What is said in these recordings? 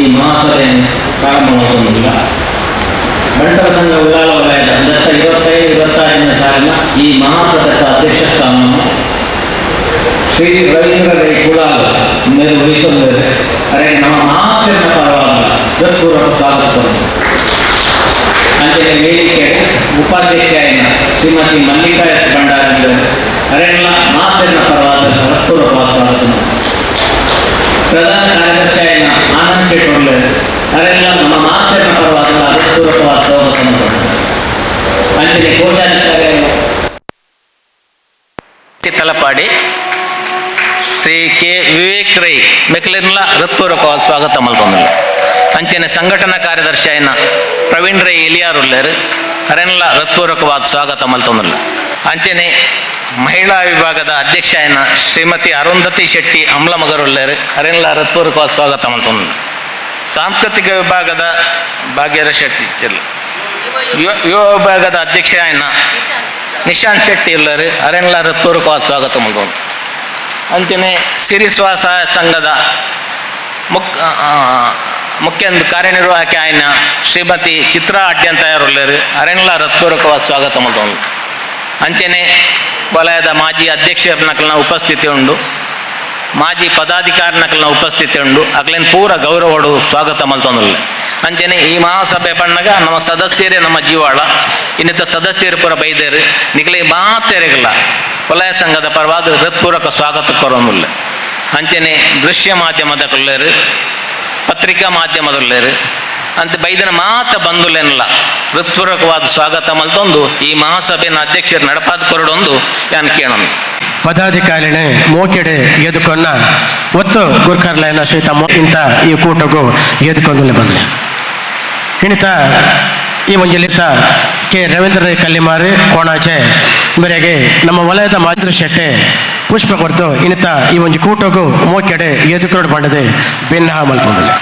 ಈ ಮಹಾಸಭೆಯನ್ನು ಪ್ರಾರಂಭ ಮಾಡಿಕೊಂಡಿಲ್ಲ. ಬಂಟರ ಸಂಘ ಉಳ್ಳಾಲ ವಲಯದ 25-26ನೇ ಸಾಲಿನ ಈ ಮಹಾಸಭೆಯ ಅಧ್ಯಕ್ಷ ಸ್ಥಾನವನ್ನು ಶ್ರೀ ರವೀಂದ್ರ ರೈ ಕುಳಾಲ್ ಮೇಲು ವಹಿಸಲಿದ್ದಾರೆ. ಅರೆ ನಮ್ಮ ಮಾತಿನ ಪರವಾದ ಹೃತ್ಪೂರ್ವಕ ಸ್ವಾಗತ. ಅಂಚನೆ ವೇದಿಕೆ ಉಪಾಧ್ಯಕ್ಷೆಯಾಯಿನ ಶ್ರೀಮತಿ ಮಲ್ಲಿಕಾ ಎಸ್ ಭಂಡಾರಿ ಅರೆಲ್ಲ ಮಾತಿನ ಪರವಾದ ಹೃತ್ಪೂರ್ವಕ ಸ್ವಾಗತ. ಪ್ರಧಾನ ಕಾರ್ಯದರ್ಶಿಯಾಯಿನ ಆನಂದ್ ಶೆಟ್ಟಿ ಅರೆಲ್ಲ ನಮ್ಮ ಮಾತಿನ ಪರವಾದ ಹೃತ್ಪೂರ್ವಕವಾದ ಸ್ವಾಗತ. ಅಂಚನೆ ಕೋಶಾಧಿಕಾರಿ ತಲಪಾಡಿ ಶ್ರೀ ಕೆ ವಿವೇಕ್ ರೈ ಮೆಕ್ಲೆನ್ಲ ಹೃತ್ಪೂರ್ವಕವಾದ ಸ್ವಾಗತ ಮಲ್ತೊಂದುಲ್ಲ. ಅಂಚನೆ ಸಂಘಟನಾ ಕಾರ್ಯದರ್ಶಿ ಆಯಿನ ಪ್ರವೀಣ್ ರೈ ಇಲಿಯಾರುಲ್ಲೇರು ಅರೆನ್ಲ ಹೃತ್ಪೂರ್ವಕವಾದ ಸ್ವಾಗತ ಮಲ್ತೊಂದುಲ್ಲ. ಅಂಚನೆ ಮಹಿಳಾ ವಿಭಾಗದ ಅಧ್ಯಕ್ಷ ಆಯಿನ ಶ್ರೀಮತಿ ಅರುಂಧತಿ ಶೆಟ್ಟಿ ಅಮ್ಲಮಗರುಲ್ಲೇರು ಅರೆನ್ಲ ಹೃತ್ಪೂರ್ವಕವಾದ ಸ್ವಾಗತ ಮಲ್ತೊಂದುಲ್ಲ. ಸಾಂಸ್ಕೃತಿಕ ವಿಭಾಗದ ಭಾಗ್ಯರ ಶೆಟ್ಟಿ ಚೆಲ್ಲು ಯುವ ವಿಭಾಗದ ಅಧ್ಯಕ್ಷ ಆಯಿನ ನಿಶಾಂತ್ ಶೆಟ್ಟಿ ಇಲ್ಲರು ಅರೆನ್ಲ ಹೃತ್ಪೂರ್ವಕವಾದ ಸ್ವಾಗತ ಮಲ್ತೊಂದು. ಅಂಚನೆ ಸಿರಿ ಸ್ವಸಹಾಯ ಸಂಘದ ಮುಖ್ಯ ಕಾರ್ಯನಿರ್ವಾಹಕ ಆಯ್ನ ಶ್ರೀಮತಿ ಚಿತ್ರಾ ಅಡ್ಯಂತಾಯರುಲ್ಲೇರು ಅರೆನ್ಲ ಹೃತ್ಪೂರ್ವಕವಾದ ಸ್ವಾಗತ ಮಲ್ತೊಂದು. ಅಂಚನೆ ವಲಯದ ಮಾಜಿ ಅಧ್ಯಕ್ಷರ ಉಪಸ್ಥಿತಿ ಉಂಡು, ಮಾಜಿ ಪದಾಧಿಕಾರಿನಕಲ್ನ ಉಪಸ್ಥಿತಿ ಉಂಡು. ಅಕ್ಲೆನ್ ಪೂರ ಗೌರವಡು ಸ್ವಾಗತ ಮಲ್ತೊಂದುಲ್ಲೆ. ಅಂಚನೆ ಈ ಮಹಾಸಭೆ ಬಣ್ಣಗ ನಮ್ಮ ಸದಸ್ಯರೇ ನಮ್ಮ ಜೀವಾಳ. ಇನ್ನಿತ ಸದಸ್ಯರು ಪೂರ ಬೈದೇರು ನಿಗಲೆ ಮಾತೆರೆಗಲ್ಲ ವಲಯ ಸಂಘದ ಪರವಾದ ಹೃತ್ಪೂರ್ವಕ ಸ್ವಾಗತ ಕೊರೊಂದುಲ್ಲೆ. ಅಂಚನೆ ದೃಶ್ಯ ಮಾಧ್ಯಮದ ಕೊಲ್ಲೇರು, ಪತ್ರಿಕಾ ಮಾಧ್ಯಮದಲ್ಲೇರು ಅಂತ ಬೈದನ ಮಾತ ಬಂದುಲೆನ್ಲ ಹೃತ್ಪೂರ್ವಕವಾದ ಸ್ವಾಗತ ಮಲ್ತೊಂದು ಈ ಮಹಾಸಭೆಯ ಅಧ್ಯಕ್ಷರು ನಡಪಾದ ಕೊರಡೊಂದು ಯಾನ್ ಕೇಳೋಣ. ಪದಾಧಿಕಾರಿಣೆ ಮೋಕೆಡೆ ಎದುಕೊನ್ನ ಒತ್ತು ಗುರ್ಕರ್ಲೈನ ಶ್ರೀತ ಇಂತ ಈ ಕೂಟಗೂ ಎದುಕೊಂದು ಬಂದಲೆ. ಇನ್ನಿತ ಈ ಒಂಜಲಿತ ಕೆ ರವೀಂದ್ರ ರೈ ಕಲ್ಲಿಮಾರಿ ಕೋಣಾಚೆ ಮೇರೆಗೆ ನಮ್ಮ ವಲಯದ ಮಾತೃ ಶೆಟ್ಟೆ ಪುಷ್ಪ ಕೊಡ್ತು ಇನ್ನಿತ ಈ ಒಂಜಿ ಕೂಟಗೂ ಮೋಕೆಡೆ ಎದುಕೊಡು ಬಂಡದೆ ಬೆನ್ನ ಮಲ್ತೊಂದಿಲ್ಲ.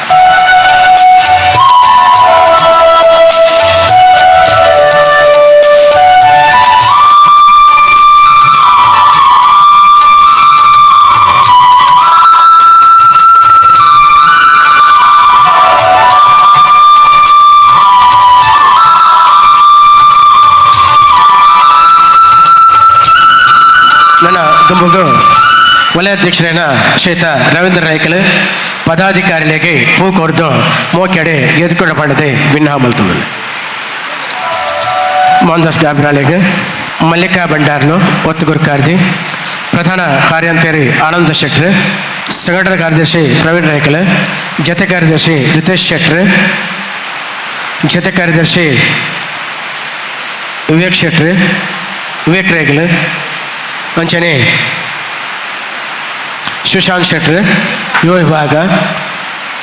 ನನ್ನ ದುಂಬುಗು ವಲಯಾಧ್ಯಕ್ಷರೇನ ಶ್ರೀತ ರವೀಂದ್ರ ರೈಕಲ್ ಪದಾಧಿಕಾರಿಗಳಿಗೆ ಪೂ ಕೊರ್ದು ಮೋಕೆಡೆ ಎದುಕೊಂಡು ಪಂಡದೆ ವಿನ್ನಹ ಮಲ್ತೊಂದುಲ್ಲೆ. ಮೋಹನ್ದಾಸ್ ಗಾಬ್ರಾಳಿಗೆ ಮಲ್ಲಿಕಾ ಭಂಡಾರ್ನು ಒತ್ತು ಗುರುಕಾರ್ದಿ, ಪ್ರಧಾನ ಕಾರ್ಯಂತೇರಿ ಆನಂದ ಶೆಟ್ರು, ಸಂಘಟನಾ ಕಾರ್ಯದರ್ಶಿ ಪ್ರವೀಣ್ ರೈಕಲ್, ಜತೆ ಕಾರ್ಯದರ್ಶಿ ರಿತೇಶ್ ಶೆಟ್ರು, ಜತೆ ಕಾರ್ಯದರ್ಶಿ ವಿವೇಕ್ ಶೆಟ್ರು, ವಿವೇಕ್ ರೈಕಲ್, ಅಂಚನೆ ಸುಶಾಂತ್ ಶೆಟ್ರು ಯುವ ವಿಭಾಗ,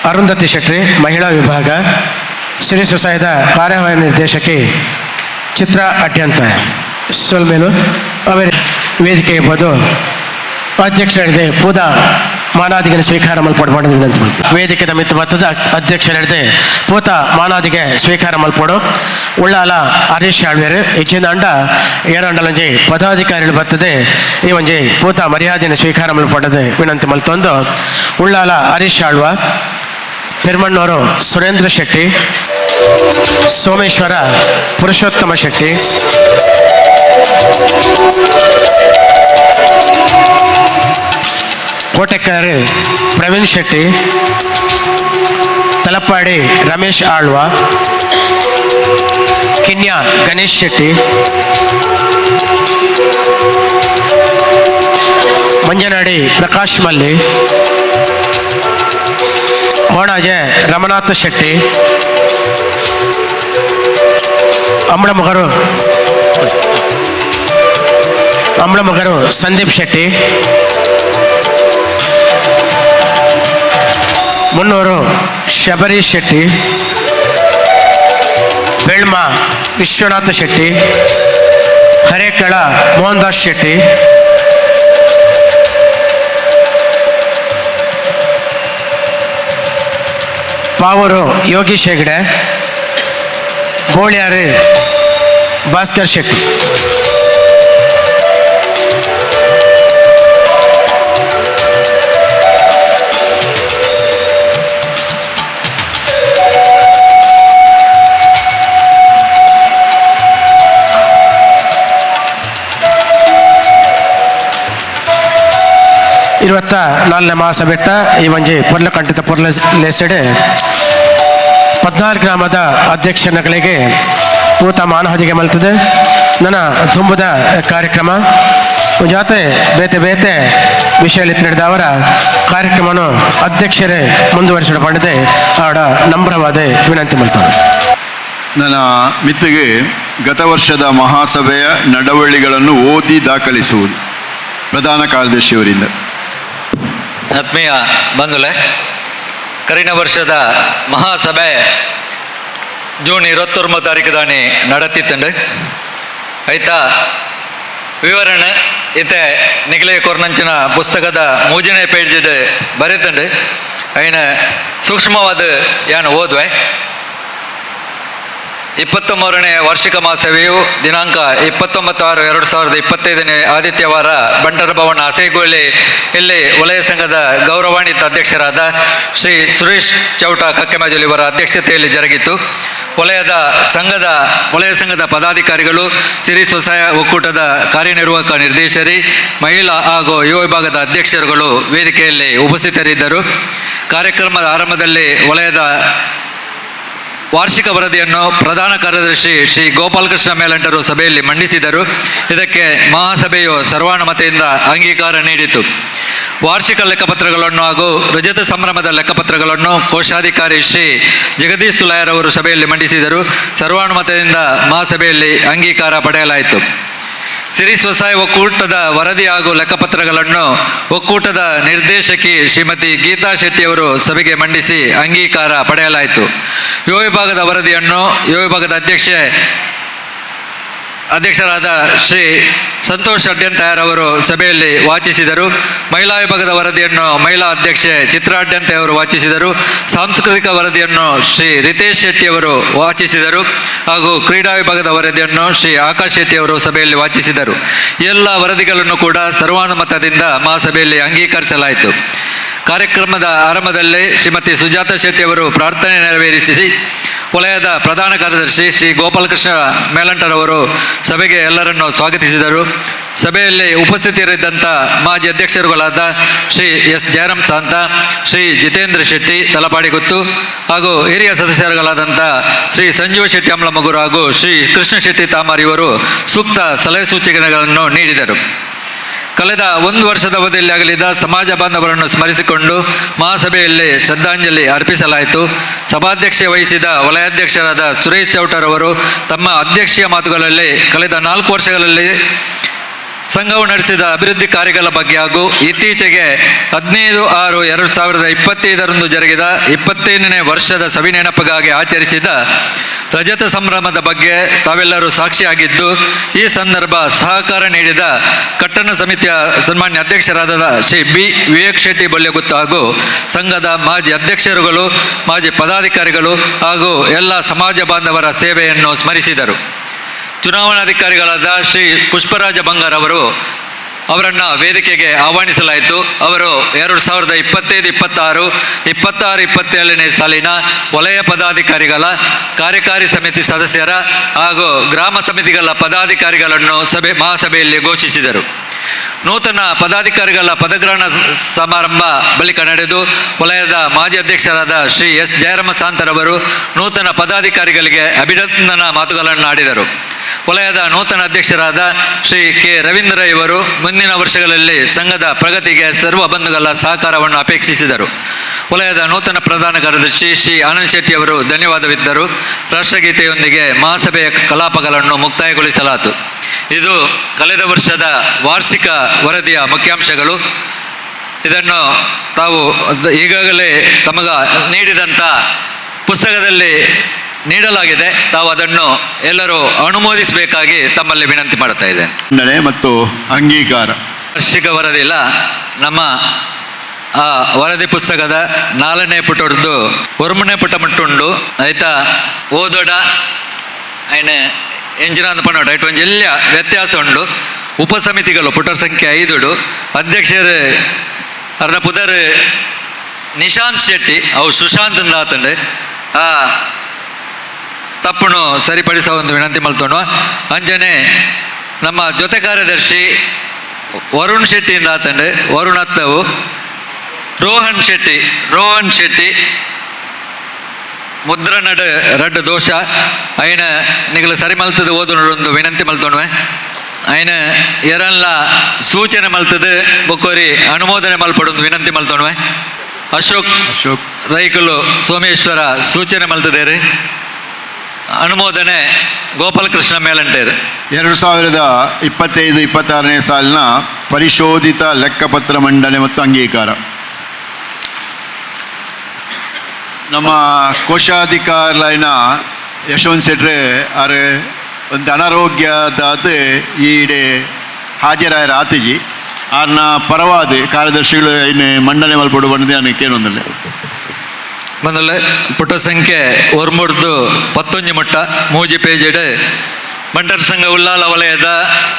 ಅರುಂಧತಿ ಶೆಟ್ರಿ ಮಹಿಳಾ ವಿಭಾಗ, ಸಿರಿ ಸೊಸೈದ ಕಾರ್ಯವಾಹಿ ನಿರ್ದೇಶಕಿ ಚಿತ್ರ ಅಡ್ಯಂತ ಸೊಲ್ಮೇಲು ಅವರ ವೇದಿಕೆ ಇರ್ಬೋದು. ಅಧ್ಯಕ್ಷರಿದೆ ಪೂದ ಮಾನಾದಿಗೆ ಸ್ವೀಕಾರ ಮಲ್ಪಡು ವಿನಂತಿ ಮಾಡ್ತೀವಿ. ವೇದಿಕೆದ ಮಿತ್ತು ಬತ್ತದ ಅಧ್ಯಕ್ಷರಿದೆ ಪೂತ ಮಾನಾದಿಗೆ ಸ್ವೀಕಾರ ಮಲ್ಪಡು ಉಳ್ಳಾಲ ಹರೀಶ್ ಆಳ್ವೇರು ಇಚ್ಚಿಂದ ಏರಂಡಲಂಜಿ ಪದಾಧಿಕಾರಿಗಳು ಬರ್ತದೆ ಈ ಒಂಜಿ ಪೂತ ಮರ್ಯಾದೆಯನ್ನು ಸ್ವೀಕಾರ ಮಲ್ಪಡದೆ ವಿನಂತಿ ಮಲ್ತೊಂದು. ಉಳ್ಳಾಲ ಹರೀಶ್ ಆಳ್ವ, ಪೆರ್ಮಣ್ಣೂರು ಸುರೇಂದ್ರ ಶೆಟ್ಟಿ, ಸೋಮೇಶ್ವರ ಪುರುಷೋತ್ತಮ ಶೆಟ್ಟಿ, ಕೋಟೆಕ್ಕಾರು ಪ್ರವೀಣ್ ಶೆಟ್ಟಿ, ತಲಪ್ಪಾಡಿ ರಮೇಶ್ ಆಳ್ವ, ಕಿನ್ಯಾ ಗಣೇಶ್ ಶೆಟ್ಟಿ, ಮಂಜನಾಡಿ ಪ್ರಕಾಶ್ ಮಲ್ಲಿ, ಕೋಣಾಜೆ ರಮನಾಥ ಶೆಟ್ಟಿ, ಅಂಬಳಮೊಗರು ಅಂಬಳಮೊಗರು ಸಂದೀಪ್ ಶೆಟ್ಟಿ, ಮುನ್ನೂರು ಶಬರಿ ಶೆಟ್ಟಿ, ಬೆಳ್ಮ ವಿಶ್ವನಾಥ ಶೆಟ್ಟಿ, ಹರೇಕಳ ಮೋಹನ್ ದಾಸ್ ಶೆಟ್ಟಿ, ಪಾವೂರು ಯೋಗೀಶ್ ಹೆಗ್ಡೆ, ಬೋಳ್ಯಾರು ಭಾಸ್ಕರ್ ಶೆಟ್ಟಿ. 24ನೇ ಮಹಾಸಭೆತ್ತ ಈ ಒಂಜಿ ಪೊರ್ಲ ಕಂಠಿತ ಪೊರ್ಲ ಲೇಸೆಡ್ 14 ಗ್ರಾಮದ ಅಧ್ಯಕ್ಷನಗಳಿಗೆ ಪೂತ ಮಾನಹದಿಗೆ ಮಲ್ತದೆ. ನನ್ನ ತುಂಬುದ ಕಾರ್ಯಕ್ರಮ ಜಾತೆ ಬೇತೆ ಬೇತೆ ವಿಷಯ ನಡೆದವರ ಕಾರ್ಯಕ್ರಮವನ್ನು ಅಧ್ಯಕ್ಷರೇ ಮುಂದುವರಿಸಿದ ಪಂಡಿದೆ ಆಡ ನಮ್ರವಾದ ವಿನಂತಿ ಮಾಡ್ತಾರೆ. ನನ್ನ ಮಿತ್ತಿಗೆ ಗತ ವರ್ಷದ ಮಹಾಸಭೆಯ ನಡವಳಿಗಳನ್ನು ಓದಿ ದಾಖಲಿಸುವುದು ಪ್ರಧಾನ ಕಾರ್ಯದರ್ಶಿಯವರಿಂದ. ಆತ್ಮೀಯ ಬಂಧುಲೆ, ಕರಿನ ವರ್ಷದ ಮಹಾಸಭೆ ಜೂನ್ 29 ತಾರೀಕು ದಾನಿ ನಡತಿತ್ತಂಡು. ಆಯ್ತಾ ವಿವರಣೆ ಇತ್ತೆ ನಿಗಲೆ ಕೊರ್ನಂಚಿನ ಪುಸ್ತಕದ ಮೂಜನೇ ಪೇಜ್ ಬರೆತಂಡು. ಐನ ಸೂಕ್ಷ್ಮವಾದ ಯಾನು ಓದುವೆ. 23ನೇ ವಾರ್ಷಿಕ ಮಹಾಸಭೆಯು ದಿನಾಂಕ 29/6/2025ನೇ ಆದಿತ್ಯವಾರ ಬಂಟರ ಭವನ ಅಸೈಗೋಲಿ ಇಲ್ಲಿ ವಲಯ ಸಂಘದ ಗೌರವಾನ್ವಿತ ಅಧ್ಯಕ್ಷರಾದ ಶ್ರೀ ಸುರೇಶ್ ಚೌಟ ಕಕ್ಕೆಮಾಜಲಿ ಇವರ ಅಧ್ಯಕ್ಷತೆಯಲ್ಲಿ ಜರುಗಿತು. ವಲಯ ಸಂಘದ ಪದಾಧಿಕಾರಿಗಳು, ಸಿರಿ ಸ್ವಸಹಾಯ ಒಕ್ಕೂಟದ ಕಾರ್ಯನಿರ್ವಾಹಕ ನಿರ್ದೇಶಕರಿ, ಮಹಿಳಾ ಹಾಗೂ ಯುವ ವಿಭಾಗದ ಅಧ್ಯಕ್ಷರುಗಳು ವೇದಿಕೆಯಲ್ಲಿ ಉಪಸ್ಥಿತರಿದ್ದರು. ಕಾರ್ಯಕ್ರಮದ ಆರಂಭದಲ್ಲಿ ವಲಯದ ವಾರ್ಷಿಕ ವರದಿಯನ್ನು ಪ್ರಧಾನ ಕಾರ್ಯದರ್ಶಿ ಶ್ರೀ ಗೋಪಾಲಕೃಷ್ಣ ಮೇಲಂಟರು ಸಭೆಯಲ್ಲಿ ಮಂಡಿಸಿದರು. ಇದಕ್ಕೆ ಮಹಾಸಭೆಯು ಸರ್ವಾನುಮತಿಯಿಂದ ಅಂಗೀಕಾರ ನೀಡಿತು. ವಾರ್ಷಿಕ ಲೆಕ್ಕಪತ್ರಗಳನ್ನು ಹಾಗೂ ರಜತ ಸಂಭ್ರಮದ ಲೆಕ್ಕಪತ್ರಗಳನ್ನು ಕೋಶಾಧಿಕಾರಿ ಶ್ರೀ ಜಗದೀಶ್ ಸುಲಾಯರವರು ಸಭೆಯಲ್ಲಿ ಮಂಡಿಸಿದರು. ಸರ್ವಾನುಮತದಿಂದ ಮಹಾಸಭೆಯಲ್ಲಿ ಅಂಗೀಕಾರ ಪಡೆಯಲಾಯಿತು. ಸಿರಿ ಸ್ವಸಹಾಯ ಒಕ್ಕೂಟದ ವರದಿ ಹಾಗೂ ಲೆಕ್ಕಪತ್ರಗಳನ್ನು ಒಕ್ಕೂಟದ ನಿರ್ದೇಶಕಿ ಶ್ರೀಮತಿ ಗೀತಾ ಶೆಟ್ಟಿಯವರು ಸಭೆಗೆ ಮಂಡಿಸಿ ಅಂಗೀಕಾರ ಪಡೆಯಲಾಯಿತು. ಯುವ ವಿಭಾಗದ ವರದಿಯನ್ನು ಯುವ ವಿಭಾಗದ ಅಧ್ಯಕ್ಷರಾದ ಶ್ರೀ ಸಂತೋಷ್ ಅಡ್ಯಂತಾಯರವರು ಸಭೆಯಲ್ಲಿ ವಾಚಿಸಿದರು. ಮಹಿಳಾ ವಿಭಾಗದ ವರದಿಯನ್ನು ಮಹಿಳಾ ಅಧ್ಯಕ್ಷೆ ಚಿತ್ರಾ ಅಡ್ಯಂತಾಯವರು ವಾಚಿಸಿದರು. ಸಾಂಸ್ಕೃತಿಕ ವರದಿಯನ್ನು ಶ್ರೀ ರಿತೇಶ್ ಶೆಟ್ಟಿಯವರು ವಾಚಿಸಿದರು ಹಾಗೂ ಕ್ರೀಡಾ ವಿಭಾಗದ ವರದಿಯನ್ನು ಶ್ರೀ ಆಕಾಶ್ ಶೆಟ್ಟಿಯವರು ಸಭೆಯಲ್ಲಿ ವಾಚಿಸಿದರು. ಎಲ್ಲ ವರದಿಗಳನ್ನು ಕೂಡ ಸರ್ವಾನುಮತದಿಂದ ಮಹಾಸಭೆಯಲ್ಲಿ ಅಂಗೀಕರಿಸಲಾಯಿತು. ಕಾರ್ಯಕ್ರಮದ ಆರಂಭದಲ್ಲಿ ಶ್ರೀಮತಿ ಸುಜಾತ ಶೆಟ್ಟಿಯವರು ಪ್ರಾರ್ಥನೆ ನೆರವೇರಿಸಿ, ವಲಯದ ಪ್ರಧಾನ ಕಾರ್ಯದರ್ಶಿ ಶ್ರೀ ಗೋಪಾಲಕೃಷ್ಣ ಮೇಲಂಟರವರು ಸಭೆಗೆ ಎಲ್ಲರನ್ನು ಸ್ವಾಗತಿಸಿದರು. ಸಭೆಯಲ್ಲಿ ಉಪಸ್ಥಿತರಿದ್ದಂಥ ಮಾಜಿ ಅಧ್ಯಕ್ಷರುಗಳಾದ ಶ್ರೀ ಎಸ್ ಜಯರಾಮ್ ಸಾಂತ, ಶ್ರೀ ಜಿತೇಂದ್ರ ಶೆಟ್ಟಿ ತಲಪಾಡಿಗುತ್ತು ಹಾಗೂ ಹಿರಿಯ ಸದಸ್ಯರುಗಳಾದಂಥ ಶ್ರೀ ಸಂಜೀವ ಶೆಟ್ಟಿ ಅಮ್ಲಮಗುರು ಹಾಗೂ ಶ್ರೀ ಕೃಷ್ಣ ಶೆಟ್ಟಿ ತಾಮಾರ್ ಇವರು ಸೂಕ್ತ ಸಲಹೆ ಸೂಚನೆಗಳನ್ನು ನೀಡಿದರು. ಕಳೆದ ಒಂದು ವರ್ಷದ ಅವಧಿಯಲ್ಲಿ ಅಗಲಿದ ಸಮಾಜ ಬಾಂಧವರನ್ನು ಸ್ಮರಿಸಿಕೊಂಡು ಮಹಾಸಭೆಯಲ್ಲಿ ಶ್ರದ್ಧಾಂಜಲಿ ಅರ್ಪಿಸಲಾಯಿತು. ಸಭಾಧ್ಯಕ್ಷೆ ವಹಿಸಿದ ವಲಯಾಧ್ಯಕ್ಷರಾದ ಸುರೇಶ್ ಚೌಟರವರು ತಮ್ಮ ಅಧ್ಯಕ್ಷೀಯ ಮಾತುಗಳಲ್ಲಿ ಕಳೆದ 4 ವರ್ಷಗಳಲ್ಲಿ ಸಂಘವು ನಡೆಸಿದ ಅಭಿವೃದ್ಧಿ ಕಾರ್ಯಗಳ ಬಗ್ಗೆ ಹಾಗೂ ಇತ್ತೀಚೆಗೆ 15/6/2025ರಂದು ಜರುಗಿದ 25ನೇ ವರ್ಷದ ಸವಿನೆನಪಿಗಾಗಿ ಆಚರಿಸಿದ ರಜತ ಸಂಭ್ರಮದ ಬಗ್ಗೆ ತಾವೆಲ್ಲರೂ ಸಾಕ್ಷಿಯಾಗಿದ್ದು, ಈ ಸಂದರ್ಭ ಸಹಕಾರ ನೀಡಿದ ಕಟ್ಟಣ ಸಮಿತಿಯ ಸನ್ಮಾನ್ಯ ಅಧ್ಯಕ್ಷರಾದ ಶ್ರೀ ಬಿ ವಿವೇಕ್ ಶೆಟ್ಟಿ ಬೊಲ್ಯಗುತ್ತ ಹಾಗೂ ಸಂಘದ ಮಾಜಿ ಅಧ್ಯಕ್ಷರುಗಳು, ಮಾಜಿ ಪದಾಧಿಕಾರಿಗಳು ಹಾಗೂ ಎಲ್ಲ ಸಮಾಜ ಬಾಂಧವರ ಸೇವೆಯನ್ನು ಸ್ಮರಿಸಿದರು. ಚುನಾವಣಾಧಿಕಾರಿಗಳಾದ ಶ್ರೀ ಪುಷ್ಪರಾಜ ಬಂಗಾರ್ ಅವರನ್ನು ವೇದಿಕೆಗೆ ಆಹ್ವಾನಿಸಲಾಯಿತು. ಅವರು 2025-26, 26-27ನೇ ಸಾಲಿನ ವಲಯ ಪದಾಧಿಕಾರಿಗಳ, ಕಾರ್ಯಕಾರಿ ಸಮಿತಿ ಸದಸ್ಯರ ಹಾಗೂ ಗ್ರಾಮ ಸಮಿತಿಗಳ ಪದಾಧಿಕಾರಿಗಳನ್ನು ಮಹಾಸಭೆಯಲ್ಲಿ ಘೋಷಿಸಿದರು. ನೂತನ ಪದಾಧಿಕಾರಿಗಳ ಪದಗ್ರಹಣ ಸಮಾರಂಭ ಬಳಿಕ ನಡೆದು, ವಲಯದ ಮಾಜಿ ಅಧ್ಯಕ್ಷರಾದ ಶ್ರೀ ಎಸ್ ಜಯರಾಮ ಸಾಂತರವರು ನೂತನ ಪದಾಧಿಕಾರಿಗಳಿಗೆ ಅಭಿನಂದನಾ ಮಾತುಗಳನ್ನು ಆಡಿದರು. ವಲಯದ ನೂತನ ಅಧ್ಯಕ್ಷರಾದ ಶ್ರೀ ಕೆ ರವೀಂದ್ರ ಇವರು ಮುಂದಿನ ವರ್ಷಗಳಲ್ಲಿ ಸಂಘದ ಪ್ರಗತಿಗೆ ಸರ್ವ ಬಂಧುಗಳ ಸಹಕಾರವನ್ನು ಅಪೇಕ್ಷಿಸಿದರು. ವಲಯದ ನೂತನ ಪ್ರಧಾನ ಕಾರ್ಯದರ್ಶಿ ಶ್ರೀ ಆನಂದ್ ಶೆಟ್ಟಿ ಅವರು ಧನ್ಯವಾದವಿದ್ದರು. ರಾಷ್ಟ್ರಗೀತೆಯೊಂದಿಗೆ ಮಹಾಸಭೆಯ ಕಲಾಪಗಳನ್ನು ಮುಕ್ತಾಯಗೊಳಿಸಲಾಯಿತು. ಇದು ಕಳೆದ ವರ್ಷದ ವಾರ್ಷಿಕ ವರದಿಯ ಮುಖ್ಯಾಂಶಗಳು. ಇದನ್ನು ತಾವು ಈಗಾಗಲೇ ತಮಗ ನೀಡಿದಂಥ ಪುಸ್ತಕದಲ್ಲಿ ನೀಡಲಾಗಿದೆ. ತಾವು ಅದನ್ನು ಎಲ್ಲರೂ ಅನುಮೋದಿಸಬೇಕಾಗಿ ತಮ್ಮಲ್ಲಿ ವಿನಂತಿ ಮಾಡುತ್ತಾ ಇದ್ದೇನೆ. ಮಂಡನೆ ಮತ್ತು ಅಂಗೀಕಾರ. ವಾರ್ಷಿಕ ವರದಿ ಇಲ್ಲ, ನಮ್ಮ ಆ ವರದಿ ಪುಸ್ತಕದ 4ನೇ ಪುಟದ್ದು ಒರ್ಮನೆ ಪುಟ ಮಟ್ಟುಂಡು. ಆಯ್ತಾ ಓದೋಡ ಐನ ಎಂಜಿನ ಪನ್ನೋಟ ಐಟ್ ಒಂಜಿ ಎಲ್ಯ ವ್ಯತ್ಯಾಸ ಉಂಡು. ಉಪಸಮಿತಿಗಳು ಪುಟ ಸಂಖ್ಯೆ 5. ಅಧ್ಯಕ್ಷರು ಅರ್ನ ಪುದರ್ ನಿಶಾಂತ್ ಶೆಟ್ಟಿ, ಅವು ಸುಶಾಂತ್ ಅಂದ. ಆ ತಪ್ಪುನು ಸರಿಪಡಿಸುವ ಒಂದು ವಿನಂತಿ ಮಲ್ತೋಣ. ಅಂಜನೆ ನಮ್ಮ ಜೊತೆ ಕಾರ್ಯದರ್ಶಿ Varun ಶೆಟ್ಟಿಯಿಂದ ಆತಂಡು ವರುಣ್ ಅತ್ತವು. ರೋಹನ್ ಶೆಟ್ಟಿ, ರೋಹನ್ ಶೆಟ್ಟಿ ಮುದ್ರಣಡ್ ರಡ್ಡ್ ದೋಷ ಅಯಿನ ನಿಗಲ ಸರಿ ಮಲ್ತದ ಓದುನೊಂದು ವಿನಂತಿ ಮಲ್ತೊಣುವೆ. ಅಯಿನ ಎರನ್ಲ ಸೂಚನೆ ಮಲ್ತದ ಬೊಕ್ಕೋರಿ ಅನುಮೋದನೆ ಮಲ್ಪಡೊಂದು ವಿನಂತಿ ಮಲ್ತೊಣುವೆ. ಅಶೋಕ್ ಅಶೋಕ್ ರೈಕುಲು ಸೋಮೇಶ್ವರ ಸೂಚನೆ ಮಲ್ತದೇರು. ಅನುಮೋದನೆ ಗೋಪಾಲಕೃಷ್ಣ ಮೇಲಂಟೇರು. 2025-26ನೇ ಸಾಲಿನ ಪರಿಶೋಧಿತ ಲೆಕ್ಕಪತ್ರ ಮಂಡನೆ ಮತ್ತು ಅಂಗೀಕಾರ. ನಮ್ಮ ಕೋಶಾಧಿಕಾರಿನ ಯಶವಂತ್ ಶೆಟ್ರೆ ಆರ್ ಒಂದು ಅನಾರೋಗ್ಯದಾದ ಈಡೆ ಹಾಜರಾಯರ ಆತಿಜಿ ಆರ್ನ ಪರವಾದ ಕಾರ್ಯದರ್ಶಿಗಳು ಇನ್ನು ಮಂಡನೆ ಮಲ್ಪಡು ಬಂದಿದೆ ಅನ್ನಕ್ಕೆ. ಬಂದಲ್ಲ ಪುಟ ಸಂಖ್ಯೆ ಒರ್ಮುಡ್ದು ಪತ್ತೊಂಜಿ ಮುಟ್ಟ ಮೂಜಿ ಪೇಜಿಡ್ ಬಂಟರ ಸಂಘ ಉಲ್ಲಾಲ ವಲಯದ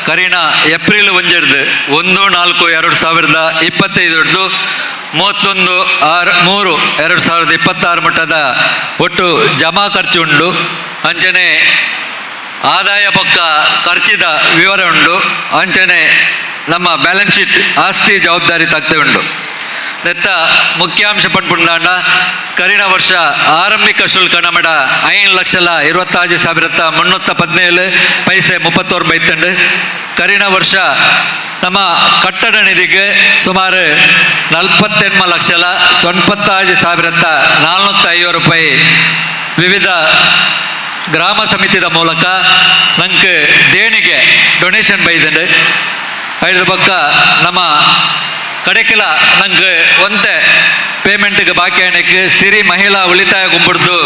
ಕರೀನಾ ಏಪ್ರಿಲ್ ಒಂಜಿಡ್ದು 1-4-2025 31-6-3-2026 ಮಟ್ಟದ ಒಟ್ಟು ಜಮಾ ಖರ್ಚು ಉಂಡು. ಅಂಚನೆ ಆದಾಯ ಪಕ್ಕ ಖರ್ಚಿದ ವಿವರ ಉಂಡು. ಅಂಚನೆ ನಮ್ಮ ಬ್ಯಾಲೆನ್ಸ್ ಶೀಟ್ ಆಸ್ತಿ ಜವಾಬ್ದಾರಿ ತಗ್ತೆ ಉಂಡು. ದತ್ತ ಮುಖ್ಯಾಂಶ ಪನ್ಪುಂಡಾಂಡ ಕರಿನ ವರ್ಷ ಆರಂಭಿಕ ಶುಲ್ಕ ನಮಡ 5,26,317 ಪೈಸೆ 39 ಇತ್ತಂಡು. ಕರಿನ ವರ್ಷ ನಮ್ಮ ಕಟ್ಟಡ ನಿಧಿಗೆ ಸುಮಾರು 48,95,450 ರೂಪಾಯಿ ವಿವಿಧ ಗ್ರಾಮ ಸಮಿತಿದ ಮೂಲಕ ನಂಗೆ ದೇಣಿಗೆ ಡೊನೇಷನ್ ಬೈದಂಡು. ಐದು ಪಕ್ಕ ನಮ್ಮ ಕಡೆಕಿಲ ನಂಗೆ ಒಂತೆ ಪೇಮೆಂಟ್ಗೆ ಬಾಕಿ ಆಯ್ನಕ್ಕೆ ಸಿರಿ ಮಹಿಳಾ ಉಳಿತಾಯ ಗುಂಪುಡ್ದು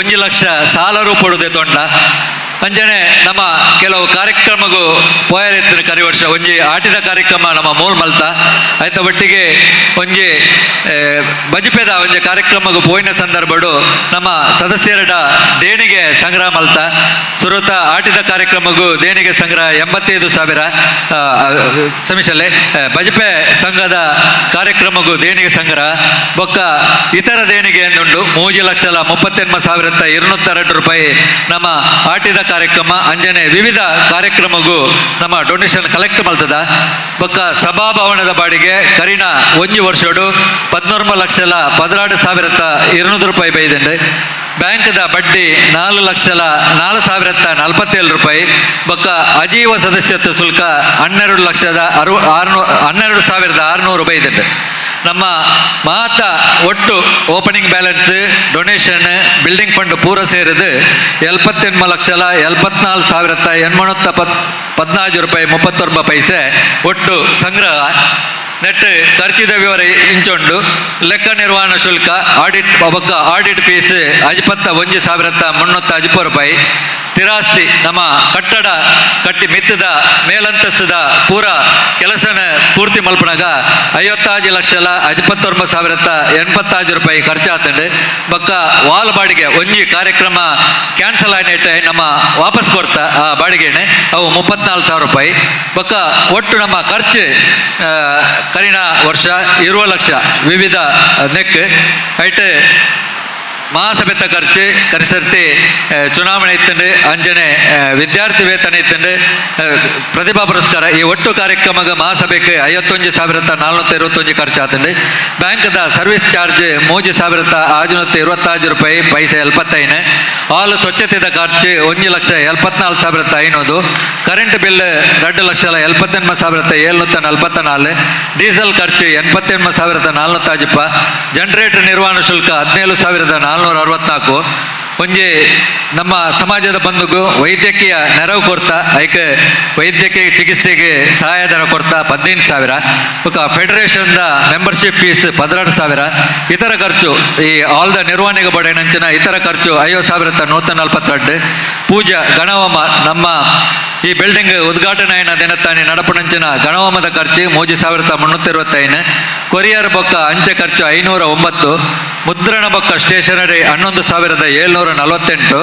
1 ಲಕ್ಷ ಸಾಲ ರೂಪುಡುದೆ ತೊಂಡ. ಅಂಚನೆ ನಮ್ಮ ಕೆಲವು ಕಾರ್ಯಕ್ರಮಗೂ ಪೋಯರಿತ್ತಿನ ಕರಿ ವರ್ಷ ಒಂಜಿ ಆಟಿದ ಕಾರ್ಯಕ್ರಮ ನಮ್ಮ ಮೂಲ ಮಲ್ತ ಆಯ್ತ ಒಟ್ಟಿಗೆ ಒಂಜಿ ಬಜಿಪೆದ ಒಂಜಿ ಕಾರ್ಯಕ್ರಮಗೂ ಪೋಯಿನ ಸಂದರ್ಭಡು ನಮ್ಮ ಸದಸ್ಯರ ದೇಣಿಗೆ ಸಂಗ್ರಹ ಮಲ್ತ. ಸುರುತ ಆಟಿದ ಕಾರ್ಯಕ್ರಮಗೂ ದೇಣಿಗೆ ಸಂಗ್ರಹ 85,000 ಕ್ಷಮಿಸಲೆ ಬಜಿಪೆ ಸಂಘದ ಕಾರ್ಯಕ್ರಮಗೂ ದೇಣಿಗೆ ಸಂಗ್ರಹ ಬೊಕ್ಕ ಇತರ ದೇಣಿಗೆ ಎಂದುಂಡು 3,38,202 ರೂಪಾಯಿ ನಮ್ಮ ಆಟಿದ ಕಾರ್ಯಕ್ರಮ. ಅಂಜನೆ ವಿವಿಧ ಕಾರ್ಯಕ್ರಮಗೂ ನಮ್ಮ ಡೊನೇಷನ್ ಕಲೆಕ್ಟ್ ಮಲ್ತದ. ಬೊಕ್ಕ ಸಭಾಭವನದ ಬಾಡಿಗೆ ಕರಿನ ಒಂಜಿ ವರ್ಷಡು 14,16,200 ರೂಪಾಯಿ ಬೈದಂಡು. ಬ್ಯಾಂಕ್ದ ಬಡ್ಡಿ 4,04,047 ರೂಪಾಯಿ. ಬೊಕ್ಕ ಅಜೀವ ಸದಸ್ಯತ್ವ ಶುಲ್ಕ 12,600 ರೂಪಾಯಿ ಇದ್ದಂಡು. ನಮ್ಮ ಮಾತ ಒಟ್ಟು opening balance donation building fund ಪೂರ ಸೇರಿದು 74,74,814 ರೂಪಾಯಿ 39 ಪೈಸೆ ಒಟ್ಟು ಸಂಗ್ರಹ. ನೆಟ್ ಖರ್ಚಿದ ವಿವರ ಇಂಚೊಂಡು. ಲೆಕ್ಕ ನಿರ್ವಹಣಾ ಶುಲ್ಕ ಆಡಿಟ್ ಬೊಕ್ಕ ಆಡಿಟ್ ಫೀಸ್ 51,314 ರೂಪಾಯಿ. ಸ್ಥಿರಾಸ್ತಿ ನಮ್ಮ ಕಟ್ಟಡ ಕಟ್ಟಿ ಮಿತ್ತದ ಮೇಲಂತಸ್ತದ ಪೂರ ಕೆಲಸನ ಪೂರ್ತಿ ಮಲ್ಪನಾಗ 55,59,086 ರೂಪಾಯಿ ಖರ್ಚಾತಂಡು. ಬೊಕ್ಕ ವಾಲ್ ಬಾಡಿಗೆ ಒಂಜಿ ಕಾರ್ಯಕ್ರಮ ಕ್ಯಾನ್ಸಲ್ ಆಯ್ನೇಟ್ ನಮ್ಮ ವಾಪಸ್ ಕೊಡ್ತ ಆ ಬಾಡಿಗೆನೆ ಅವು 34,000 ರೂಪಾಯಿ. ಬೊಕ್ಕ ಒಟ್ಟು ನಮ್ಮ ಖರ್ಚು ಕರಿನ ವರ್ಷ 20 ಲಕ್ಷ ವಿವಿಧ ನೆಕ್ ಐಟ್ ಮಹಾಸಭೆತ ಖರ್ಚು ಕರಿಸರ್ತಿ ಚುನಾವಣೆ ಇತ್ತಂಡು, ಅಂಜನೆ ವಿದ್ಯಾರ್ಥಿ ವೇತನ ಇತ್ತಂಡು, ಪ್ರತಿಭಾ ಪುರಸ್ಕಾರ ಈ ಒಟ್ಟು ಕಾರ್ಯಕ್ರಮಗ ಮಹಾಸಭೆಗೆ 51,421 ಖರ್ಚಾತಂಡು. ಬ್ಯಾಂಕ್ದ ಸರ್ವಿಸ್ ಚಾರ್ಜ್ 3,626 ರೂಪಾಯಿ ಪೈಸೆ 75. ಹಾಲ್ ಸ್ವಚ್ಛತೆದ ಖರ್ಚು 1,74,500. Current bill 2,78,744. Diesel ಖರ್ಚು 88,405. ಜನರೇಟರ್ ನಿರ್ವಹಣಾ ಶುಲ್ಕ 17,464. ಒಂಜಿ ನಮ್ಮ ಸಮಾಜದ ಬಂಧುಗು ವೈದ್ಯಕೀಯ ನೆರವು ಕೊಡ್ತಾ ಐಕೆ ವೈದ್ಯಕೀಯ ಚಿಕಿತ್ಸೆಗೆ ಸಹಾಯಧನ ಕೊಡ್ತಾ 15,000. ಬೊಕ್ಕ ಫೆಡರೇಷನ್ದ ಮೆಂಬರ್ಶಿಪ್ ಫೀಸ್ 16,000. ಇತರ ಖರ್ಚು ಈ ಆಲ್ the ನಿರ್ವಹಣೆಗೆ ಬಡೇನಂಚಿನ ಇತರ ಖರ್ಚು 50,142. ಪೂಜಾ ಗಣಹೋಮ ನಮ್ಮ ಈ ಬಿಲ್ಡಿಂಗ್ ಉದ್ಘಾಟನೆ ದಿನತ್ತಾನೆ ನಡಪುನಂಚಿನ ಗಣಹೋಮದ ಖರ್ಚು 3,325. ಕೊರಿಯರ್ ಬೊಕ್ಕ ಅಂಚೆ ಖರ್ಚು 509. ಮುದ್ರಣ ಬೊಕ್ಕ ಸ್ಟೇಷನರಿ 11,748.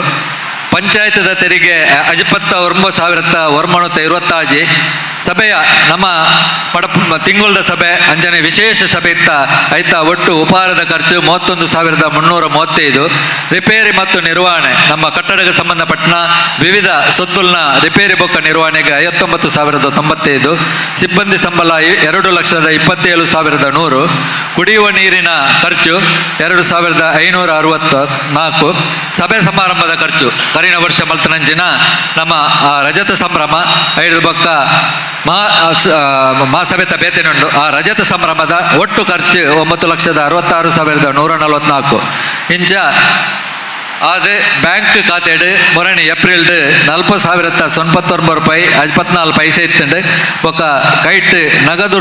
ಪಂಚಾಯತ್ದ ತೆರಿಗೆ 59,926. ಸಭೆಯ ನಮ್ಮ ತಿಂಗಳ ಸಭೆ ಅಂಜನೆ ವಿಶೇಷ ಸಭೆ ಇತ್ತ ಐತ ಒಟ್ಟು ಉಪಹಾರದ ಖರ್ಚು 31,335. ರಿಪೇರಿ ಮತ್ತು ನಿರ್ವಹಣೆ ನಮ್ಮ ಕಟ್ಟಡಕ್ಕೆ ಸಂಬಂಧಪಟ್ಟ ವಿವಿಧ ಸೊತ್ತುಲ್ನ ರಿಪೇರಿ ಬೊಕ್ಕ ನಿರ್ವಹಣೆಗೆ 59,095. ಸಿಬ್ಬಂದಿ ಸಂಬಳ 2,27,100. ಕುಡಿಯುವ ನೀರಿನ ಖರ್ಚು 2,564. ಸಭೆ ಸಮಾರಂಭದ ಖರ್ಚು ಕರಿನ ವರ್ಷ ಮಲ್ತನಂಜಿನ ನಮ್ಮ ರಜತ ಸಂಭ್ರಮ ಐದು ಬೊಕ್ಕ ಮಹಾಸಭೆತ ಬೇತೇನುಂಡು. ಆ ರಜತ ಸಂಭ್ರಮದ ಒಟ್ಟು ಖರ್ಚು 9,66,144. ಇಂಚ ಅದು ಬ್ಯಾಂಕ್ ಖಾತೆಡು ಮೊರಣಿ ಏಪ್ರಿಲ್ಡ್ 40,049 ರೂಪಾಯಿ 54 ಪೈಸೆ ಇತ್ತುಂಡು. ಬೊಕ್ಕ ಕೈಟ್ ನಗದು